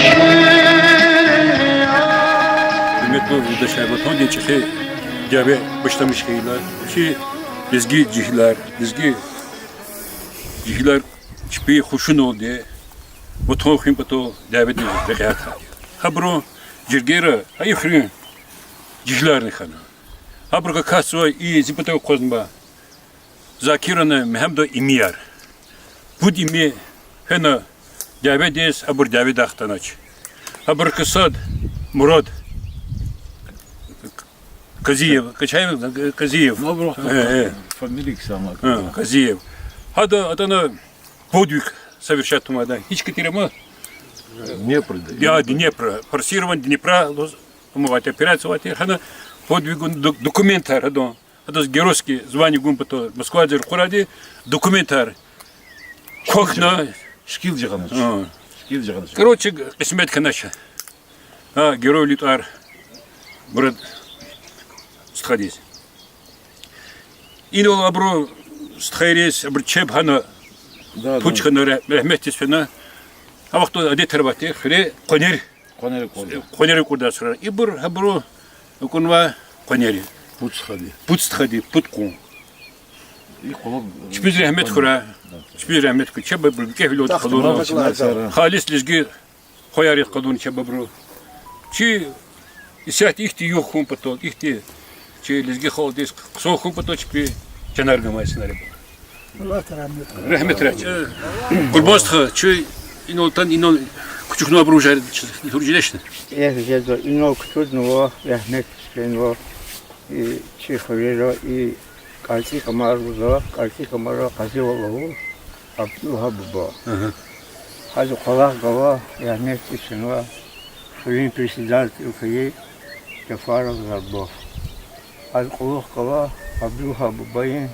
Ширин я. Гьуьрметлу юлдашар, ватандин чӀехи дяве башламиш хьайила, чи лезги жегьилар, лезги жегьилар чпи хушуналди ватан хуьн патал дяведиз рекьяй хьайиди. Гьабурун жергейра гьа и хуьруьн жегьиларни хьана. Гьабурухъ акатзава и зи патав акъвазнава Закиран, Мегьамедан имияр. Пуд ими фена дяведиз, абур дяведай хтанач. Абурухъ сад Мурад Казиев, Качаев, Казиев. Ну, абурухъ Э, э. фамилия ксама. Э, Казиев. Гьада атана подвиг совершать авунвайди я. Гьич кӀватӀирма Днепр, да, я, Днепр. Днепр, форсирование Днепра лугьуз, умувайди операция авайди я, гьана подвигун ду-, документар гьадан. Гьадаз геройский звание гун патал Москвадиз ракъурайди документар квахьна. Шикил жагъанач. А. Шикил жагъанач. Короче, кьисмет хьанач. А, геройвилин тӀвар Мурад стхадиз. Инал абуру стхайриз, абуру чеб хьана, Да, да. пуч хьана, регь-, регьметдиз фена. А вахтунда адетар авайди, хуьре къванер, Къванер акӀурда. къванер акӀурдай сурар. Ибур гьабуру акӀурнава къванери. Пуд стхади. Пуд стхади, пуд къван. И къвалав Чпиз регьмет хьурай. Да. Чпиз регьмет хьурай. Чеб абуру викӀегьвилелди къалурна. Халис лезги хваяр яз къалурна чеб абуру. Чи исятда ихьтин югъ хьун патал, ихьтин чи лезги халкьдиз хъсан хьун патал чпи чанар гамай инсанар я. Аллагьди рагьметрай. Рагьметрай. Къурбан стха, чи инал атана, инал кучукна абуру жар-, жуьредачни? Эхь, жеда, инал кучуднава, рагьмет фенва, и чи хуьрера, и КӀарцӀи Къамар лугьузва, КӀарцӀи Къамара къазивал лугьуз, Абдулвагьаб буба. Гьа зи кӀвалах гва, рагьметдиз фенва. Хуьруьн председатель хьайи Жафаров Зарбаф. Гьадан кьулухъ галай Абдулгьа бубадин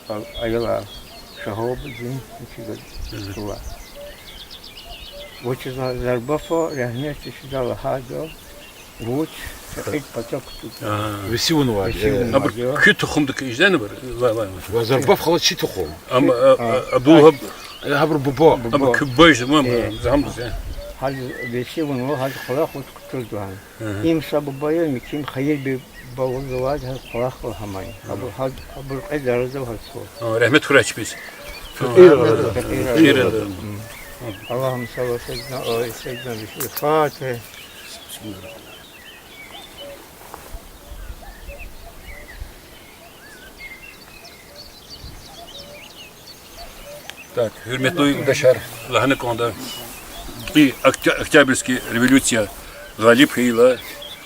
а-, аялар, Шагьабудин, ичиз галай. Вучиз лагьайтӀа Зарбафа рагьметдиз чидай лагьайди я, вуч са кьил патав кутугна. Веси авунвайди. Абур куь тухумдикай ийизвани абур? Ва Зарбаф хала чи тухум? Ам, а, а, Абдулгьа, гьабурун буба. Абур куь буба ийизва, ам, за гьам за. Гьа веси авунва, гьа кӀвалах вуч кутурзавани. Им са буба я, миким Хайирбег буба лугьузвайди, гьа кӀвалах галай гьам я. Абур гьа, абур кьвед арада гьа са. Рагьмет хьурай чпиз. Фекьир. Фекьир. اللهم صل على سيدنا، على سيدنا محمد. الفاتحة. Так, гьуьрметлу юлдашар, лагьана кӀанда, и Окт-, Октябрьский революция гъалиб хьайила,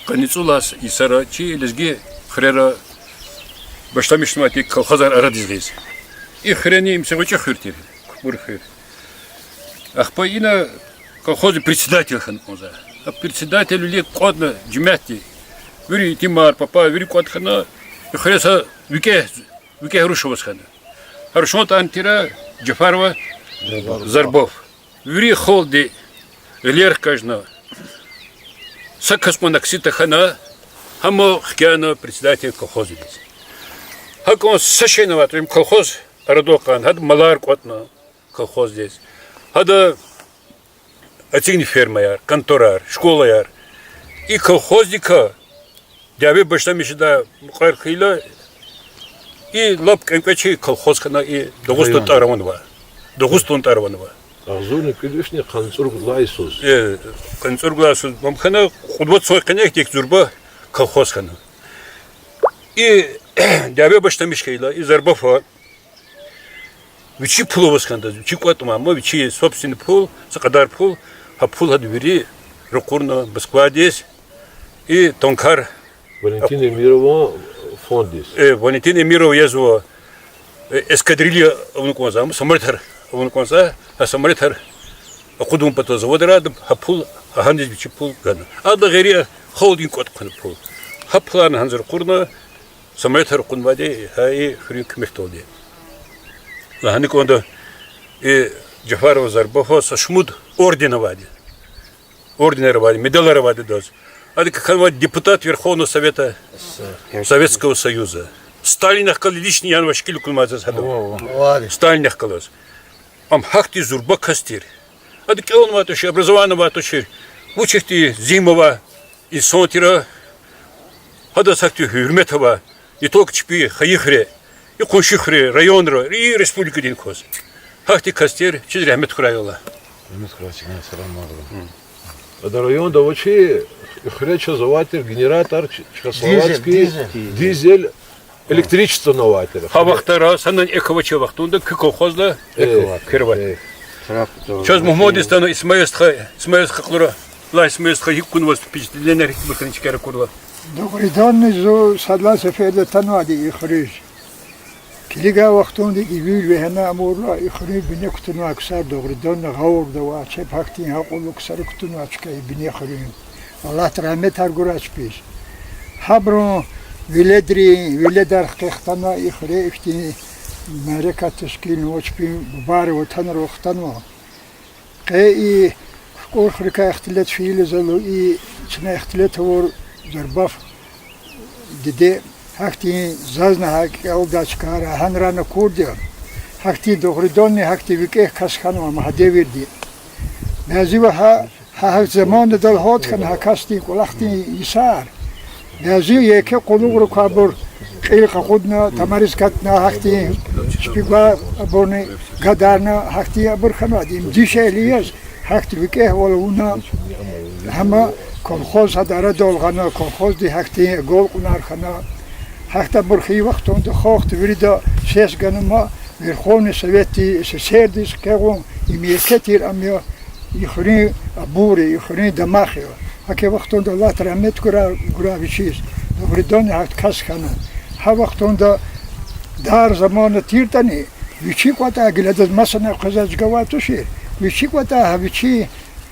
къанни цӀуд лагьай йисара чи лезги хуьрера башламишнавайди колхозар арадиз гъиз. И хуьрени им са гъвечӀи хуьр тир, Купур хуьр. Ахпа ина колхоздин председатель хьана кӀанзава. А председательвиле кӀватӀна жемятди, вири итимар, папар, вири кӀватӀ хьана, и хуьре са викӀегь, викӀегь руш аваз хьана. Гьа рушан тӀвар тир Жафаров Зарбаф. Вири халкьди гъилер хкажна, са кас кьван акси тахьана, гьам хкяна председатель колхоздиз. ГьакӀан са шейни аватӀа, им колхоз арадал акьана, гьада малар кӀватӀна колхоздиз. Гьада эцигна фермаяр, конторар, школаяр. И колхоздикай дяве башламишдай мукьвара хьайила, и лап кӀвенкӀвечи колхоз хьана, и Дагъустан тӀвар авунва. Дагъустан тӀвар авунва. Агъзурни кӀуьд вишни къанни цӀуругуд лагьай йисуз. Э, къанни цӀуругуд лагьай йисуз ам хьана, кьуд вацран къене ихьтин зурба колхоз хьана. И дяве башламиш хьайила, и Зарбафа вичи пул аваз хьана, вичи кӀватӀ авай, амма вичин собственный пул, са кьадар пул, гьа пул гьада вири ракъурна Москвадиз, и танкар Валентин Эмирован фонддиз. Э, Валентин Эмиров язва, э, эскадрилья авуна кӀанзава, самолётар авуна кӀанзава, гьа самолётар акъудун патал заводра, гьа пул, гьаниз вичи пул гана. Адалай гъейри халкьдин кӀватӀ хьана пул. Гьа пуларни гьаниз ракъурна, самолётар акъуднавайди гьа и хуьруьн куьмекдалди. Лагьана кӀанда, и Жафаров Зарбафа са шумуд орден авайди. Орденар авайди, медалар авайди адаз. Адак хьанвай депутат Верховного Совета Советского Союза. Сталинахъ галаз личный янвай шикил акунвай заз гьада. Сталинахъ галаз. Ам гьахьтин зурба кас тир. Ада кӀелнавай тушир, образование авай тушир. Вуч ихьтин зимма авай инсан тир. Гьадаз гьахьтин гьуьрмет авай. Не только чпин хайи хуьре, и къунши хуьре, районра, и республикадин кваз. Гьахьтин кас тир, вичиз рагьмет хьурай Аллагь. Рагьмет хьурай, чна салам алейкум. Ада районда авачир, и хуьре чаз авай тир генератор, ч-, чехословацкий, дизель, электричествони авай тир. Гьа вахтара, санани экв авачир вахтунда куь колхозда экв авай тир. Чаз Мугьмадистан Исмаил стха, Исмаил стха кьура, лагь, Исмаил стха, гьикӀ кунваз впечатление, гьикӀ бахьан чкера курла. Дугъриданни зун сад лагьай сеферда атанвайди и хуьруьз. Килигай вахтунда и вил вегьена амурла, и хуьруьн бине кутунвай ксар дугъриданни гъавурда авай, чеб гьахьтин акьуллу ксар кутунвай чка и бине хуьруьн. Аллагьди рагьметар гурай чпиз. Гьабурун веледрин, веледар хкехтана и хуьре ихьтин мярекат тешкилнава, чпин бубайрин ватанра вахтанва. Къе и КукӀур хуьруькай ихтилат фейила залу и чна ихтилат авур Зарбаф диде, гьахьтин зазни гьа кӀелдай чкайра, гьанрани акурди я. Гьахьтин дугъриданни гьахьтин викӀегь кас хьанва ма гьа девирда. Бязи ва гьа, гьа гьахьтин замандал гьат хьана гьа касдин кӀвалахдин йисар. Бязи еке къуллугърик квайбур кьил къакъудна, тамариз катна, гьахьтин чпи гвай абурни гадарна, гьахьтин абур хьанвайди. Им дишегьли яз, гьахьтин викӀегьвал авуна, гьам колхоз гьада арадал гъана, колхозди гьахьтин агалкьунар хьана. Гьахьтинбур хьайи вахтунда халкьди вирида сес гана ма Верховный Советдиз, СССР-диз къе гъун, им еке тир ам я, и хуьруьн абур я, и хуьруьн дамах я. ГьакӀ вахтунда Аллагьди рагьмет гурай, гурай вичиз, дугъриданни гьахьтин кас хьана. Гьа вахтунда дар замана тиртӀани, вичи кӀватӀай гила адаз масанай къвезвай чка авай тушир, вичи кӀватӀай гьа вичин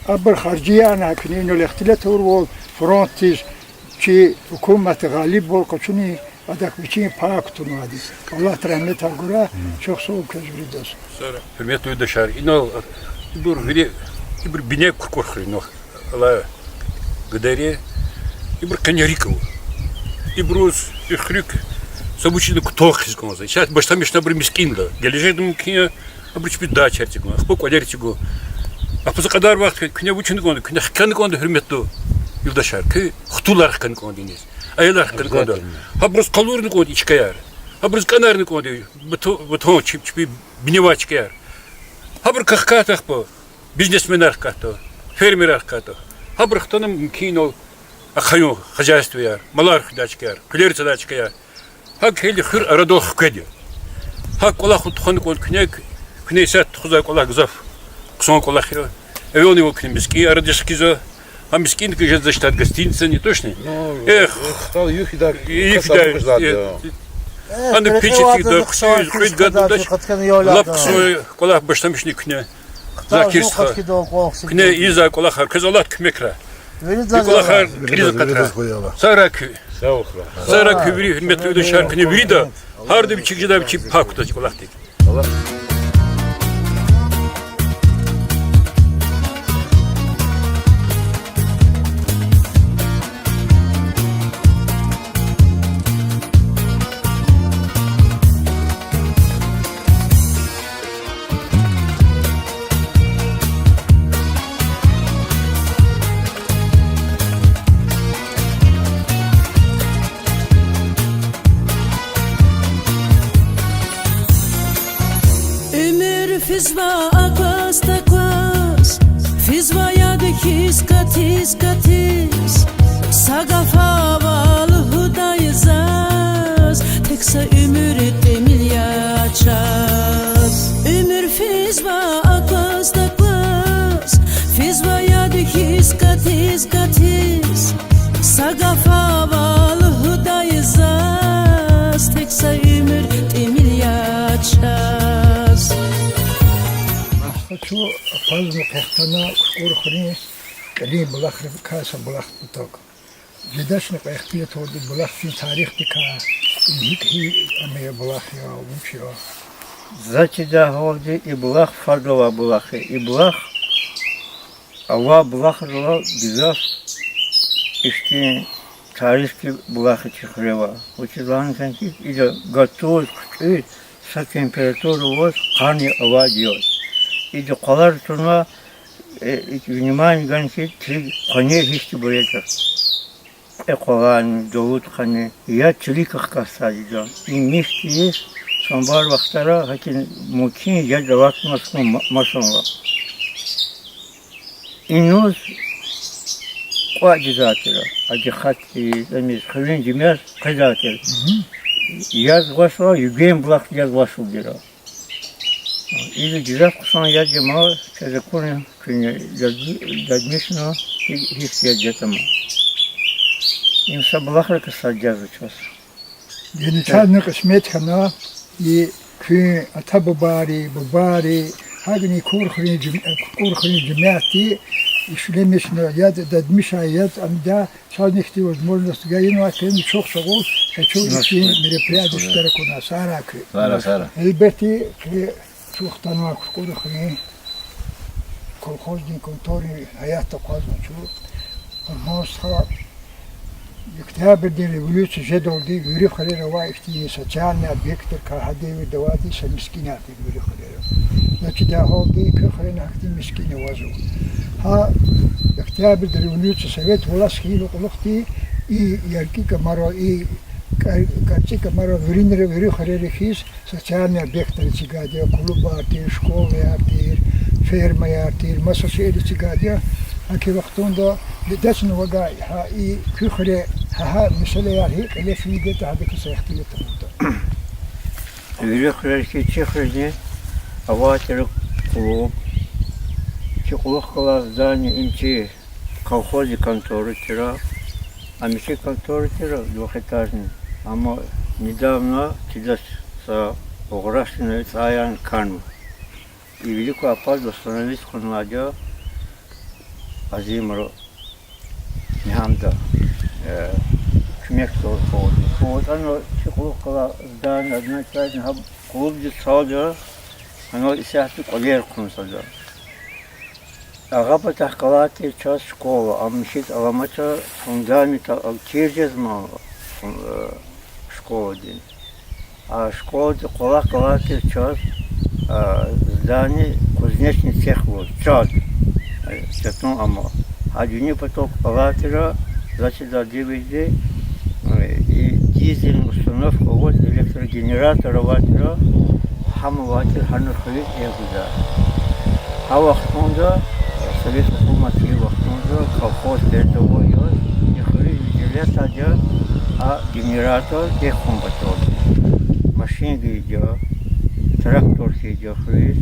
Абур харжиярна куьне инал ихтилатарвал фронтдиз, чи гьукуматди гъалибвал къачуна, адак вичин пай кутунвайди. Аллагьди рагьметрай гурай, чухсагъул квез виридаз. Гьуьрметлу юлдашар, инал ибур вири, ибур бине Куркурхуьруьн, алай гадайри, ибур къене рикӀ ава. Ибуруз и хуьруьк са вучиз кутун хъийиз кӀанзава. Исятда башламишна абуру мискӀинда. Гележегда мумкин я, абуру чпи дачаяр эцигун, ахпа кӀвалер эцигун. Ахпа са кьадар вахт куьне вуч авуна кӀанда, куьне хкана кӀанда, гьуьрметлу юлдашар, куь хтулар хкана кӀанда иниз, аялар хкана кӀанда. Обязательно. Гьабуруз къалурна кӀанда и чкаяр. Гьабуруз кӀанарна кӀанда буту-, бутун чип-, чпи биневай чкаяр. Гьабуру кахкатӀа ахпа бизнесменар хкатда, фермерар хкатда. Гьабуру хтана мумкин я инал ахъаюн хозяйствояр, малар хуьдай чкаяр, къуьлер цадай чкаяр. ГьакӀ хьайила хуьр арадал хкведа. ГьакӀ кӀвалах тухвана кӀанда куьне, куьне исятда тухузвай кӀвалах гзаф хъсан кӀвалах я. Эвелни ва куьне мискӀин арадиз хкизва. Гьа мискӀиндикай жезва штат гостиница, не то что. Эх, ана пичи тикда, хъсуз, кьуьд гаддалдач, лап хъсан кӀвалах башламишна куьне. Закир стха, куьне ийизвай кӀвалахар, квез Аллагьди куьмек гурай. И кӀвалахар кьилиз акъатрай. Сагърай куьн. Сагърай куьн вири, гьуьрметлу юлдашар, куьне вирида, гьарда вичик жедай вичи пай кутаз кӀвалахдик. Уьмуьр физва акваз-такваз, физва яд хьиз катиз-катиз, са гаф ава лугьудай заз, тек са уьмуьр тӀимил я чаз. Уьмуьр физва акваз-такваз, физва яд хьиз катиз-катиз, са гаф ава лугьудай заз, тек са уьмуьр тӀимил я чаз. Ахпа чун акъвазна къехтана Куркурхуьруьн кьилин булахрикай са булах патал. Жедачни къехтиятурди булахдин тарихдикай, им гьикӀ, гьи, ам я булах я, вуч я? За чидай гьалди и булах фадлай авай булах я. И булах авай булахрилай гзаф ихьтин тарифдин булах я чи хуьре авай. Вучиз лагьана хьи, ида гатуз, хъуьтӀуьз, са температура аваз, къанни авайди я. Ида къвалар туна, э, и внимание гана хьи, чилик къванер гьихьтинбур ятӀа. Кьве къваларни, далудхъани, яд чилик хкатзавайди я. И михьиз, самбар вахтара гьакӀ мумкин яд алатмаз хьун ма-, масанва. Инуз кӀватӀ жезвай тир, адихъатдиз, амиз, хуьруьн жемятдиз къвезвай тир. Яз гъвашла, Югенбулахъ яз гъвашла тир. Ида гзаф хъсан яд я ман, чаз акурла куьне дад-, дадмишна, гьи-, гьихьтин яд ятӀа ман. Им са булахрикай сад язва чаз. Яни чазни кьисмет хьана, и куьн ата-бубайри, бубайри, гьакӀни Куркурхуьруьн жем-, Куркурхуьруьн жемятди ишлемишна, яд дадмишай, яд амда, чазни ихьтин возможность гайинвай хьтин, чухсагъул, къе чун ихьтин мероприятиеда иштирак авуна, сагърай куьн. Гьелбетда, къе чун хтанвай Куркурхуьруьн колхоздин конторадин гьаятда акъвазна чун. Къурбан стха, Октябрдин революция жедалди вири хуьрера авай ихьтин социальный объектрикай гьа девирда авайди са мискӀинар тир вири хуьрера. За чидай гьалди куь хуьрени гьахьтин мискӀин авазва. Гьа Октябрдин революция, совет власть хьайила кьулухъди и яркӀи камара, и кӀар-, карцӀи камара виринра, вири хуьрера хьиз социальный объектрал эцигайди я, клубар тир, школаяр тир, фермаяр тир, маса шейэр эцигайди я. Гьа и вахтунда дидачни вагай, гьа и куь хуьре, гьа, гьа месэлаяр гьикӀ кьиле фейиди ятӀа, гьадакай са ихтилат авуртӀа. Вири хуьрера хьиз чи хуьрени авай тир клуб, чи кьулухъ галай здание, им чи колхоздин контора тир, ам чи контора тир двухэтажный, амма недавно чидач, са гугъра шумуд йис цӀаяр хьанва. И вилик акъваз восстановить хъувунвайди я. Азимра Мегьамда, э, куьмекзавай халкьди. АтӀана чи кьулухъ галай здание, однокомнатный, гьа клубдиз цалда, гьанал исятда кӀвалер хъувун сада. Агъа патахъ галай тир чаз школа, ам михьиз аламача, фундамент алтир жезмай, фун-, э, школадин. А школадин кӀвалахъ галай тир чаз, а, здание кузнечный цех лугьуз, чад, э, чатун ама. Гьа дуьнья патал алай тир, заз чидай девирда, э, и дизельный установка аваз, электрогенератор авай тир, гьам авай тир, гьана хуьруьз эхь гудай. Гьа вахтунда, э, совет гьукумат хьайи вахтунда колхоз передовой яз, и хуьруьз выделять ийидай, а генератор эхь хьун патал. Машин гайиди я, трактор хьайиди я хуьруьз,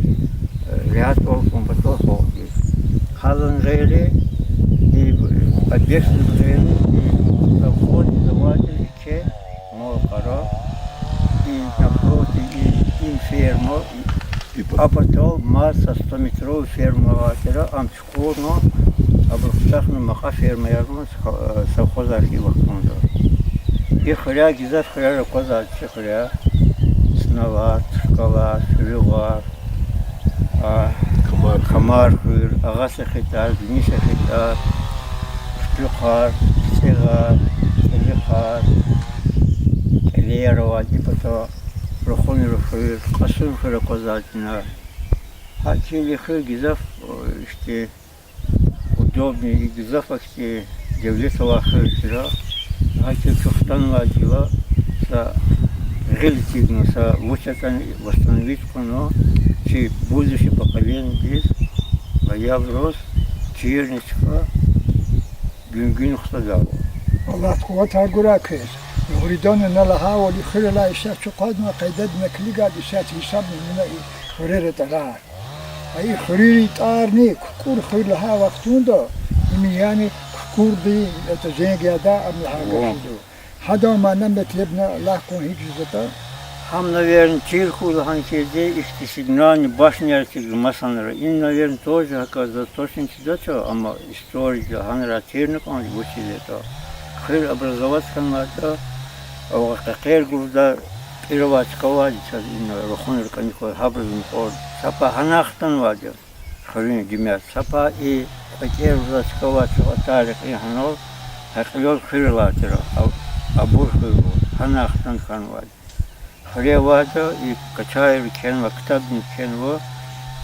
э, регьятвал хьун патал халкьдиз. Гьадан гъейри, и объектдин гъейри, и совхоздиз авай тир еке мал-къара, и напротив, и, и ферма, и, а патал маса стометровый ферма авай тир, ам чукӀурна, абур кутахна макьа фермаяр авуна, совхозар хьайи вахтунда. И хуьряй гзаф хуьрер аквазвай, чи хуьряй: Сналар, Тушкалар, Суьруьгъар, а, Камар хуьр, Агъа Сехетар, Вини Сехетар, Хтуьхъар, ЦӀегъар, КӀелихъар, КӀелеяр авай, и пата Рухунрин хуьр, Кьасумхуьр аквазвай чна. Гьа кӀелихъ хуьр гзаф, ихьтин удобный, и гзаф ахьтин девлет авай хуьр тир. Гьа кӀелихъ чун хтанвайдалай са гъил эцигна, са вуч ятӀани восстановить хъувуна, чи будущий поколениедиз, аялриз чирни чка гуьнгуьна хтадайвал. Аллагьди къуватар гурай квез. Гъуьрдана на лагьайвал, и хуьр алай исятда чухъадна, къайдада на килигайди исятда гьисабна вуна и хуьрерин тӀварар. А и хуьруьнрин тӀварни, Кукур хуьр лагьай вахтунда, им яни Кукурди, это, зенг ядай, ам лагьай гаф жеда. Гьадан мана-метлебни лагь кван гьикӀ жезватӀа. Гьам, наверно, чир хьуй лагьана хьиз, ихьтин сигнальный башняяр эцигна масанра. Им, наверно, тоже гьакӀ, заз точно чидач, амма историяда гьанра чирна кӀанда вучиз ятӀа. Хуьр образовать хьанвайтӀа, авай къекъер гурда, кьил авай чка авайди чаз ина, Рухунрин кӀаник авай, гьабуруз мукьвал. Са пай гьанай хтанвайди я хуьруьн гимят, са пай и кьве кӀел вуж лагьай чка авай чӀугватар рекьин гьанал, гьа кьилел хуьр алай тир, а-, абур хуьр ава, гьанай хтана хьанвайди. Хуьре авайди и Качаеври кхьенвай, ктабни кхьенва,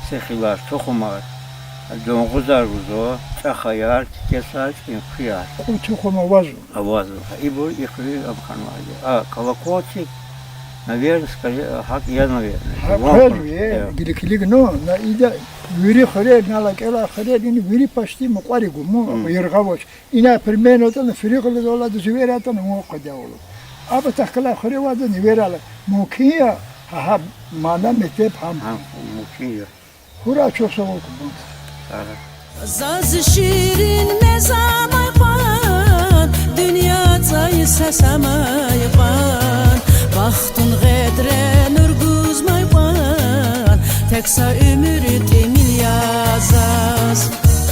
сехилар, тухумар, дунгъузар гузва, чӀахаяр, кикесар, чӀин куьяр. Кьуд тухум авазва. Авазва. Ибур и хуьруьз ам хьанвайди я. А колокольчик, наверно, скорее, гьакӀ я, наверно. Гьа, квез ви, гила килигна, на ида вири хуьрер, на лагьай кӀелай хуьрер, ина вири почти мукьвара гума, яргъа авач. Ина примерно атӀана, фиригъла алаз зверар атӀана, вун къведайвал. А патахъ галай хуьре авайди неверар ала. Мумкин я, гьа, гьа, мана-метлеб гьам. Гьам, мумкин я. Хура чухсагъул кубан. Заз ширин мез амай кьван, дуьнья цӀай сес амай кьван, бахтун гъедре нур гузмай кьван, тек са уьмуьр тӀимил я заз.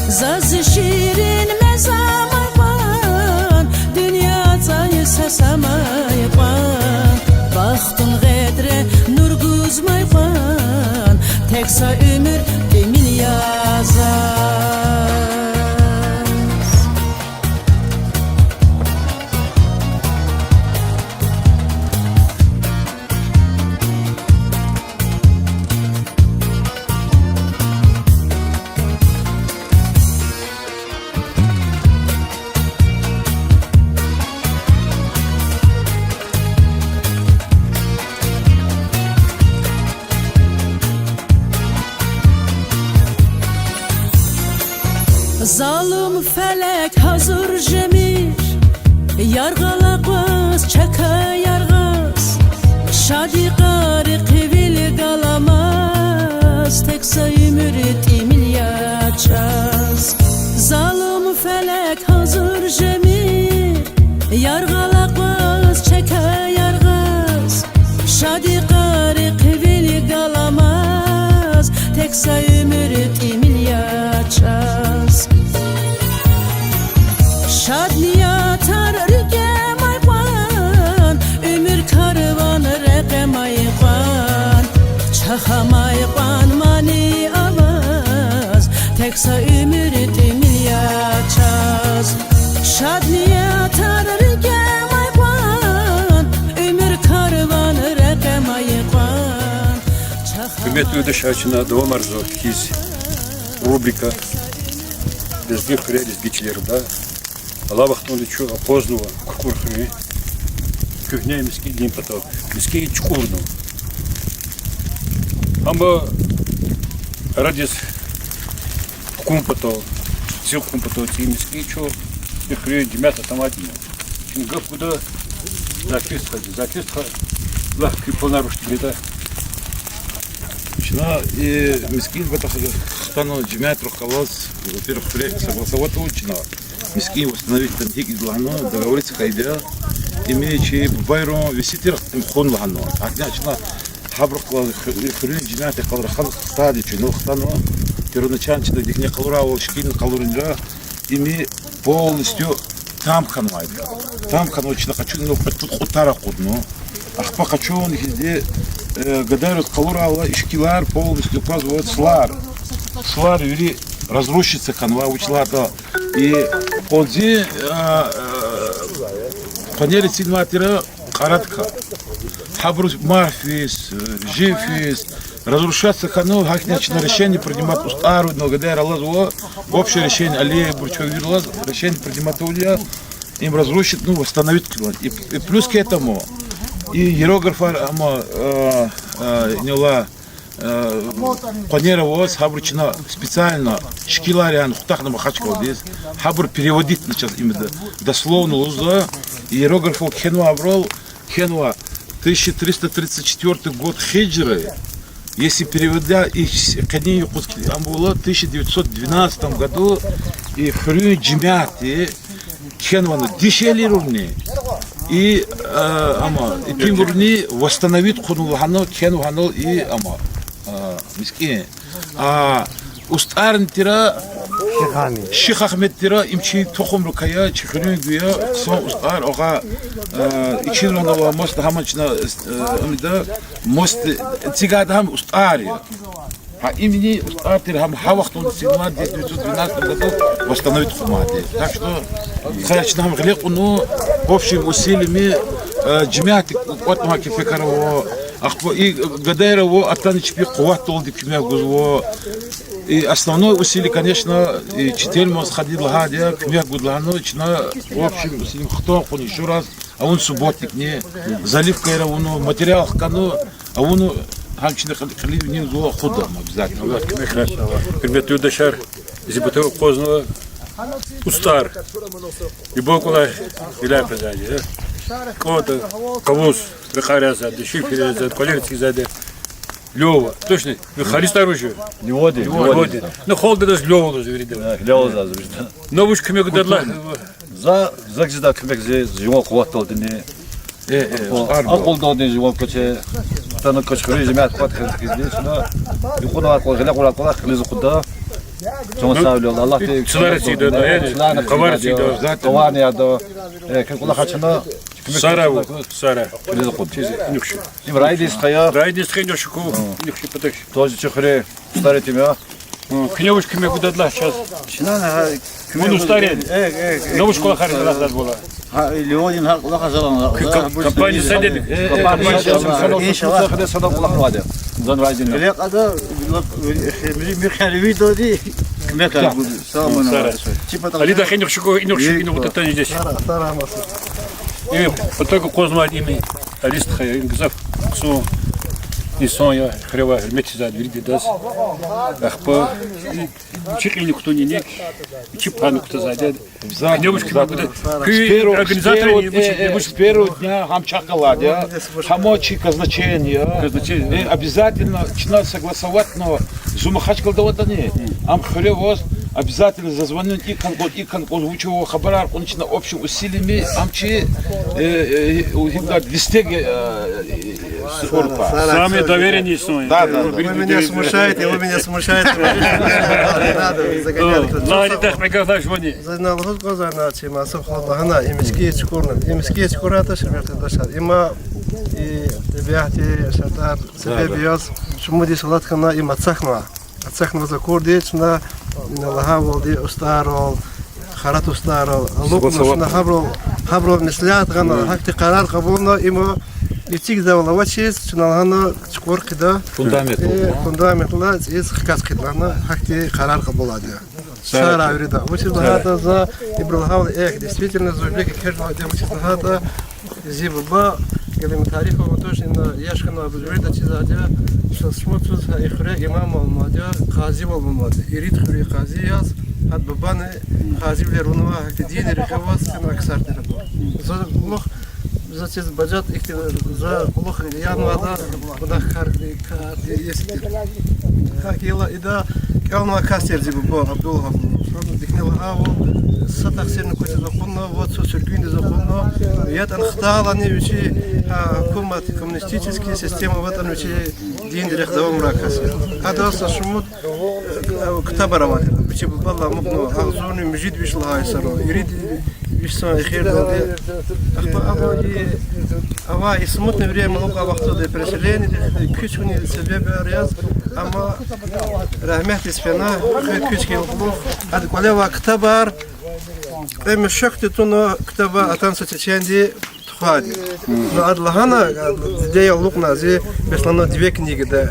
Заз ширин мез амай кьван, дуьнья цӀай сес амай кьван, бахтун гъедре нур гузмай кьван, тек са уьмуьр тӀимил я заз. Залум фелек гьазур жемир яргъал акъваз, чекай яргъаз, шадикъари хъивил галамаз, тек са уьмуьр тӀимил я чаз. Залум фелек гьазур жемир яргъал акъваз, чекай яргъаз, шадикъари хъивил галамаз, тек са уьмуьр тӀимил я чаз. Са уьмуьр тӀимил я чаз, шад ниятар рикӀе амай кьван, уьмуьр карван рекье амай кьван. Гьуьрметлу юлдашар, чна давамарзава кхьиз рубрика Лезги хуьре, лезги чилерда. Алай вахтунда чун акъвазнава Кукур хуьруьн куьгьне мискӀиндин патав, мискӀин чукӀурна. Амма арадиз хкун патал, ци хкун патал цӀийи мискӀин чур, и хуьруьн жемят атаматӀна. Чна гаф гуда Закир стхади. Закир стха, лагь, куь планар вуч тир ятӀа? Чна и мискӀин патал хтана жемятрихъ галаз, во-первых, хуьре согласовать авуна чна. МискӀин восстановить хьана гьикӀ лагьана, договориться хьайиди я. Им чи бубайрин веси тир, им хъун лагьана. Гьакӏни чна гьабурухъ галаз ху-, хуьруьн жемятдихъ галаз рахана хтайди чун, ну, хтана. Первоначально чна дихни къалурайвал шикилни къалурнава. Им полностью там хьанвайди я. Там хьанвай чна къачуна, ну, кьуд-, кьуд тар акъудна. Ахпа къачуна хьиз, э, гадайриз къалурайла, и шикилар полностью аквазва, сулар. Сулар вири разрушиться хьанва, вучиз лагьайтӀа и къванцин, а, а, къванер эцигнавай тир кьарадикай. Гьабуруз марф физ, э, жив физ, разрушаться хьана, гьахьтин чна решение принимать, устӀарни гадайри алазва, общее решение, Алиев, Бурчев вирилаз решение принимать авуна, им разрушить, ну, восстановить хъувун. И, и плюс к этому, и иероглифар, амма, э, э, инал, э, къванер аваз, гьабур чна специально шикилар яна хутахна Махачкъаладиз, гьабур переводить хьана чаз им д-, дословно лугьузва, иероглифал кхьенва абурал, кхьенва тысяча триста тридцать четвёртый год хиджры, если переводить и с-, къенин юкъуз кхьи-, ам була тысяча девятьсот двенадцатом году и хуьруьн жемятди кхьенвана дишегьлийрини, и, а, амма итимвийрини восстановить хъувуна лагьана, кхьенва гьанал и, амма, а, мискӀин. А, устӀарни тир, Шихагьмед тир, им чи тухумрикай я, чи хуьруьнгуй я, хъсан устӀар, агъа, а, ичинран ава, маса гьаман чна, а, амида, маса цигайда гьам устӀар я. Гьа имни устӀар тир гьам гьа вахтунда эцигнавайди, девятьсот двенадцатом году восстановить хъувунвайди. Так что, хъая чна гьам гъиле кьуна, общими усилиями, э, жемятдик кӀватӀнавай кефекар ава, ахпа и гадайри ава, атана чпи къуватдалди куьмек гузва. И основное усилие, конечно, и чи Тельман стхади лагьайди я, куьмек гуда лагьана, чна общими усилиями хтун кьуна ещё раз. Авуна субботникни, заливкаяр авуна, материал хкана, авуна гьам чна кьил-, кьилив винел акъудда обязательно. Аллагь куьмек хьурай. Гьуьрметлу юлдашар, зи патав акъвазнава устӀар. Ибур кӀвалах гъиляй къвезвайди я. КӀанда, кавуз, рекьер язавайди, шифер язавайди, кӀвалер эцигзавайди. Лёва. Точно. Ну, халистар вуж я? Лёвади. Лёвади. Ну, халкьдиз Лёва лугьуз вирида. Э, Лёва лугьуз вирида. Ну, вуж куьмек гудадла? За, за гзида куьмек зи, зи жуван къуватдалдини. Э, э, акьулдалдини жуван кваче. Атана квач хуьруьн жемят кват хьиз хьизди чна. Юкьван кӀвалах, гъиле кьурай кӀвалах кьилиз акъудда. Чан савлел, Аллагьди цлар эцигда, э, цларни къавар эцигда, эцигда, къаварни яда. Э, куь кӀвалахар чна куьмек сара, сара. Кьилиз акъудда. Чиз, нуькъуш. Им райдин стха я. Райдин стха я, нуькъуш ку, нуькъуш паташ. Тоже чи хуьре устӀар итим я. Куьне вуж куьмек гудадла чаз? Чна на, гьа, куьне вуж устӀар я? Э, э, э, ну, вуж кӀвалахар устӀар я. Гьа, гьа, Лёвадин гьа кӀвалахар залан ла. Ку-, ка-, компания садеди. Э, э, компания садеди. Иншаллагь. Иншаллагь. Садеди кӀвалахар вади. Зан райдин. Ле кьада, ла, э, э, ми, ми хъали видеоди куьмек гуд. Салам алейкум. Али дахин шуку, ину шуку, ину татани здесь. Сара, сара маса. Э, патав акъвазнавайди им Али стха я, им гзаф хъсан инсан я, хуьре авай гьуьрмет ийизвайди виридаз. Ахпа чи кьилни кутуна иник, чи патани кутазвайди. Обязательно. Девушка, обязательно. Куь организаторы, э, э, с первого дня гьам чахъ галайди я. Гьам чи казначей я. Казначей. Э, обязательно чна согласовать авуна, зун Махачкъалада аватӀани, ам хуьре аваз, обязательно зазвонить, и кӀан кӀвал, и кӀан кӀвал, вуч ава хабарар кьуна, чна общими усилиями ам чи, э, э, у, гьикӀ листег, э, э, с-, группа. Самый доверенный инсан. Да, да, да. Вы меня смущаете, вы меня смущаете. Не надо загонять. Лагьана тахпи гаф жувани. За ина лугьуз кӀанзавай, чи Масуб халу лагьана, и мискӀин чукӀурна, и мискӀин чукӀурна, тӀа шумуд юлдашар. Има и тӀебиатди, шартӀар себеб яз, шумуд йис алат хьана, има цахьна. Сахьнаваз акурди чна, ина лагьайвалди, устӀаррал, харат устӀаррал алукӀна, чна гьабурал, гьабурал меслят гъана, гьахьтин къарар кьабулна, им эцигзавайвал авачиз, чна лагьана чукӀур хъийида, фундамент, фундаментдилай цӀийиз хкаж хъийида лагьана, гьахьтин къарар кьабулайди я. Сара вирида. Вучиз лагьайтӀа за ибуру лагьайвал, эхь, действительно, зун вилик экечӀайди я, вучиз лагьайтӀа зи буба, гила им тариф авуртӀа, ина яш хьанвайбур вирида чизвайди я, са шумудсуз гьа и хуьре имам авунвайди я, къазивал авунвайди я. Ирид хуьруьн къази яз, гьадан бубани къазивилер авунвай, гьахьтин динни рекье аваз фенвай ксар тир абур. За кьулухъ, за чиз бажат ихьтин, за кьулухъ янвайда, кьудахъ кар, кар ес тир. Гьакӏ хьайила ида кӏелнавай кас тир зи буба Абдул гьабур. Дихьни лагьайвал, са тахсирни квачиз акъудна, ва цо суьргуьндиз акъудна, ятӏани хтайлани вичи, гьа, гьукумат, коммунистический система аватӏани вичи динди рехъ давамарай кас я. Гьадаз са шумуд ктабар авайди я. Вичи бубадилай амукьнава агъзурни муьжуьд виш лагьай йисара, ирид виш йисан эхирдалди. Ахпа ава и, авай и смутное время алукьай вахтунда, переселениедихъ куьч хьунин себебар яз, амма рагьметдиз фена, куь-, куьч хьайила кьулухъ, гьадан кӏвале авай ктабар, кьве мешокди туна ктабар атана са чеченди тухвайди. Ну, ада лагьана, дидеял алукьна зи, бес лагьана две книги, да,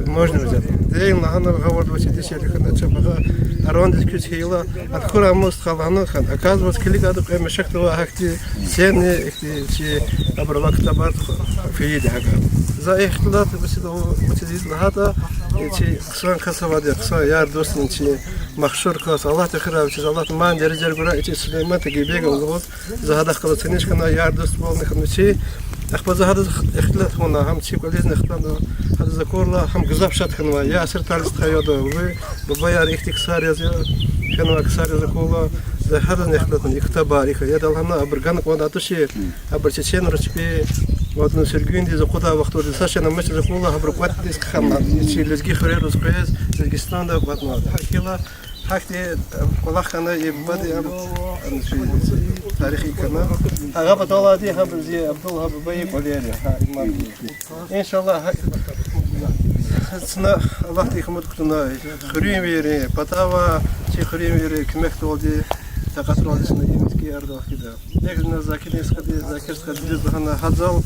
можно взять. Дидеял лагьана, гъавурда вачиз дишегьли хьана, чапаха арандиз куьч хьайила, ада хьурай мустха лагьана хьана. Оказывается, килиг ада кьве мешокда авай гьахьтин ценный, ихьтин чи абурувай ктабар фейиди гьакӏ. За ихтилат вучиз, вучиз ийида лагьайтӏа, чи хъсан кас авайди я, хъсан яр-дуст я чи, машгьур кас, Аллагьди хуьрай вичиз, Аллагьди ман дережаяр гурай, и чи Сулейман Тагибеговаз лугьуз, за гьадахъ галаз таниш хьана, яр-дуствални хьана чи. Ахпа за гьадаз ихтилат авуна, гьам чи кӏвализни ихтилатна, гьадаз акурла, гьам гзаф шад хьанвай, я асиртайни стхаяр я, ви бубаяр ихьтин ксар яз я, фенвай ксар яз акурла, за гьадазни ихтилатна, и ктабар, и хьайи, яда лагьана, абур гана кӏанда тушир, абур чеченри чпи, ватан суьргуьндиз акъудай вахтунда са шейни амачиз акурла, абур кӏватӏдиз хъхьана, чи лезги хуьрериз къвез, Лезгистанда кӏватӏна. Гьакӏ хьайила, гьахьтин, э, кӏвалах хьана и бубади, ам, ам, чи тарих хьана. Гьа, гьа паталди гьабур зи Абдул гьа бубайрин кӏвалер я, гьа имамди. Иншаллагь, гьа, чна Аллагьдиз умуд кутуна, хуьруьнвийрин патав, чи хуьруьнвийрин куьмекдалди, такьатралди чна и мискӏинар ардал хкида. Эхь, ина Закирдин стхади, Закир стхади дуьз лагьана, гьадал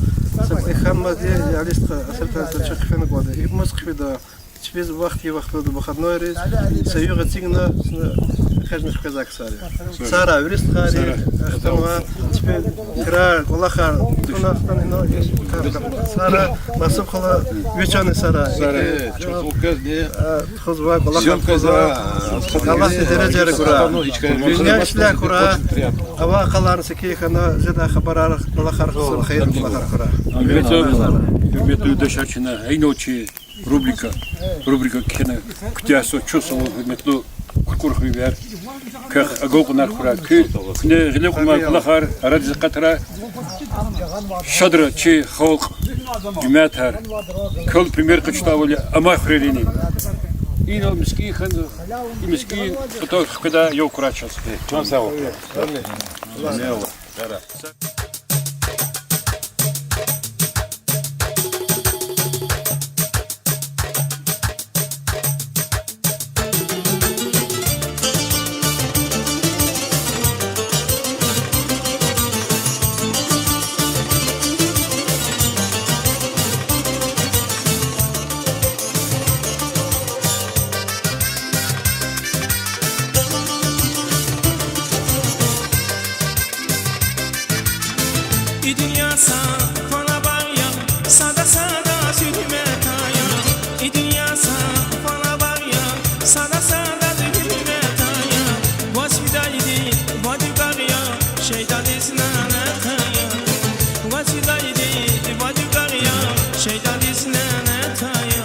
са кьве ханмазди, Али стха, асиртайни са чуьхъ хъфена кӏанда. И мус хъфида, чпиз вахт я, вахтунда выходнойриз са югъ эцигна, чна экъечӏна хквезвай ксар я. Сара вири стхайри, ахтанва, чпи крар, кӏвалахар, туна ахтана, ина, сара, Масуб хала, вични сара. Сара, э, чухугъ квезни. Э, тухузвай, кӏвалахар тухузвай. Аллагьди дережаяр гурай. Дуьнья ишлягьай хьурай. Авай къаларни секин хьана, жедай хабарар, кӏвалахар хъсан, хайирлу кӏвалахар хьурай. Гьуьрметлу, гьуьрметлу юлдашар, чна гьинал чи рубрика, рубрика кхьена куьтягь жезва чухсагъул, гьуьрметлу Куркур хуьруьнвияр. Квехъ агалкьунар хьурай, куь, куьне гъиле кьунвай кӏвалахар арадиз акъатрай. Шадра чи халкь, жемятар, квел пример къачудайвал я амай хуьрерини. Инал мискӏин хьана, и мискӏин патав хкведай ял хьурай чаз. Чан сагъ хьуй. И дуьнья са фана багъ я, сада-садаз гьуьрмет ая. И дуьнья са фана багъ я, сада-садаз гьуьрмет ая. Ваз фидайди вад уьгагъ я, шайтӏандиз лянет ая. Ваз фидайди вад уьгагъ я, шайтӏандиз лянет ая.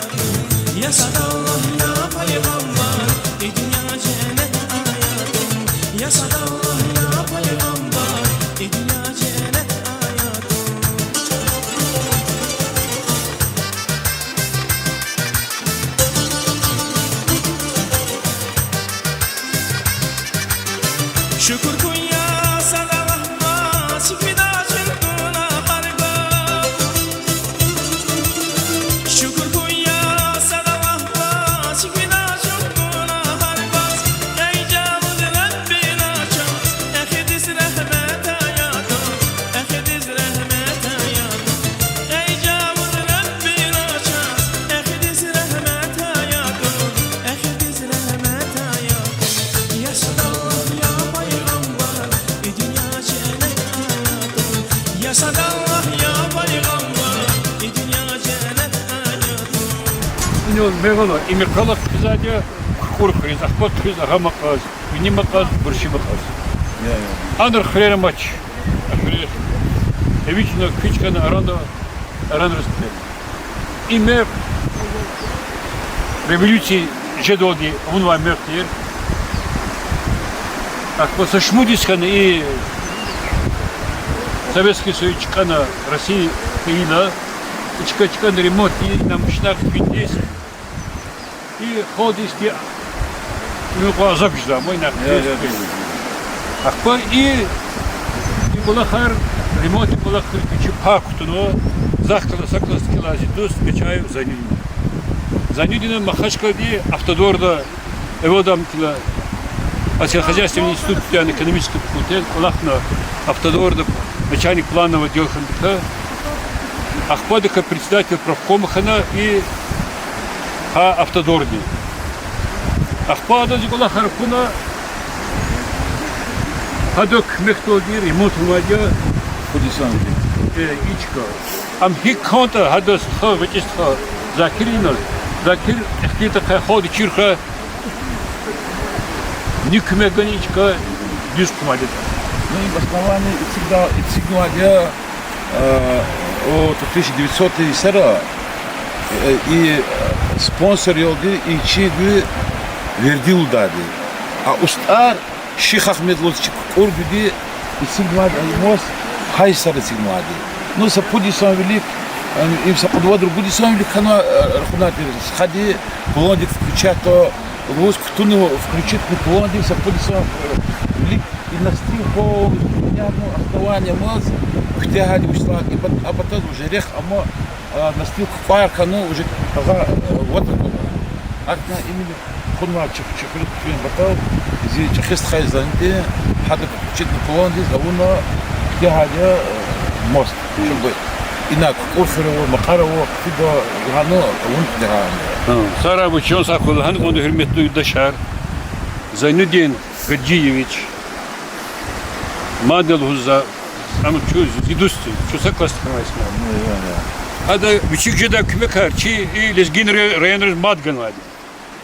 Я Садаллагь, я пайгъамбар, и дуьнья женнет ая. Я Садаллагь, я пайгъамбар, и дуьнья женнет ая. Шукур хьуй, я Садаллагь, ва сифида чун гунагьарга. Шукур хьуй, я Садаллагь, ва сифида Мегъала, и мехъала хъфизвайди я Куркур хуьруьз, ахпа хъфиз Агъа Макьаз, Вини Макьаз, Бурши Макьаз. Анра хуьрер амач, а хуьрер. Эвична куьч хьана арада, аран растер. И мехъ революция жедалди авунвай мехъ тир. Ахпа са шумуд йис хьана и Советский Союз чкӀана, Россия хьайила, и чка чкӀана ремонт ийиз, машинар хъфиз, и халкьдиз и мукьва азаб жезвай, ма ина хъфиз. Ахпа и, и кӀвалахар, ремонтдин кӀвалахар вичи пай кутунва, захъ галаз, са класс кӀелай зи дуст Гачаев Зайнудин. Зайнудина Махачкъалада автодорда, эвелда ам кила, а сельскохозяйственный институт, экономический факультет, кӀвалахна автодорда, начальник планового отдела хьана дика, ахпа дика председатель профкома хьана и гьа автодордин. Ахпа адаз и кӀвалахар акуна, гьада куьмекдалди ремонт авунвайди я Пудисанди, э, и чка. Ам гьикӀ кӀантӀа, гьада стха, гъвечӀи стха, Закир инал, Закир ихтилатдай халкьди чир хьайи, ни куьмек гана и чка дуьз хъувунвайди ятӀа. Ну, им основание эцигда-, эцигнавайди я, э, о, тысяча девятьсотый йисара, э, и, э, спонсорвилелди и чиди верди лугьудайди. А устӀар Шихагьмед лугьуз чи Куркур гуьди эцигнавайди, а и мост гьа йисара эцигнавайди. Ну, са пуд йисан вилик, э, им са кьуд-вад-ругуд йисан вилик хьана, э, рахунар тир, стхади пландик включать лугьуз кутуна, включить хьана пландик са пуд йисан, э, вилик и настил полностью, основание маз куьтягьайди вуч лагьайтӀа, и пат-, а патаз уже рехъ амай, а, настил кукӀвар хьана, уже таза, э, ватӀа хьана. Гьакӏ хьана именно хьунвай чи, чи хуьр хъфин патал, зи чӀехи стхади Зайнудин, гьада включить хьана пландиз, авуна куьтягьайди я, э, мост. Чтобы ина Куркур хуьр ава, Макьар ава, хъфида, гьана авун куьтягьайди я. Гьа, сара вуч чан сагъ хьуй лагьана кӀанда, гьуьрметлу юлдашар. Зайнудин Гаджиевич, мад я лугьузва, ам чун зи дуст я, чун са классда хьанвай инсан я. Ада вичик жедай куьмекар чи и лезги рай-, районриз мад ганвайди.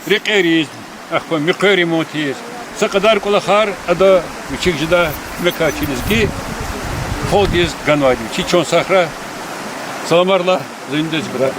Рекьериз, ахпа муькъвер ремонт ийиз. Са кьадар кӀвалахар ада вичик жедай куьмекар чи лезги халкьдиз ганвайди. Вичи чан сагърай. Саламар лагь Зайнудаз, брат.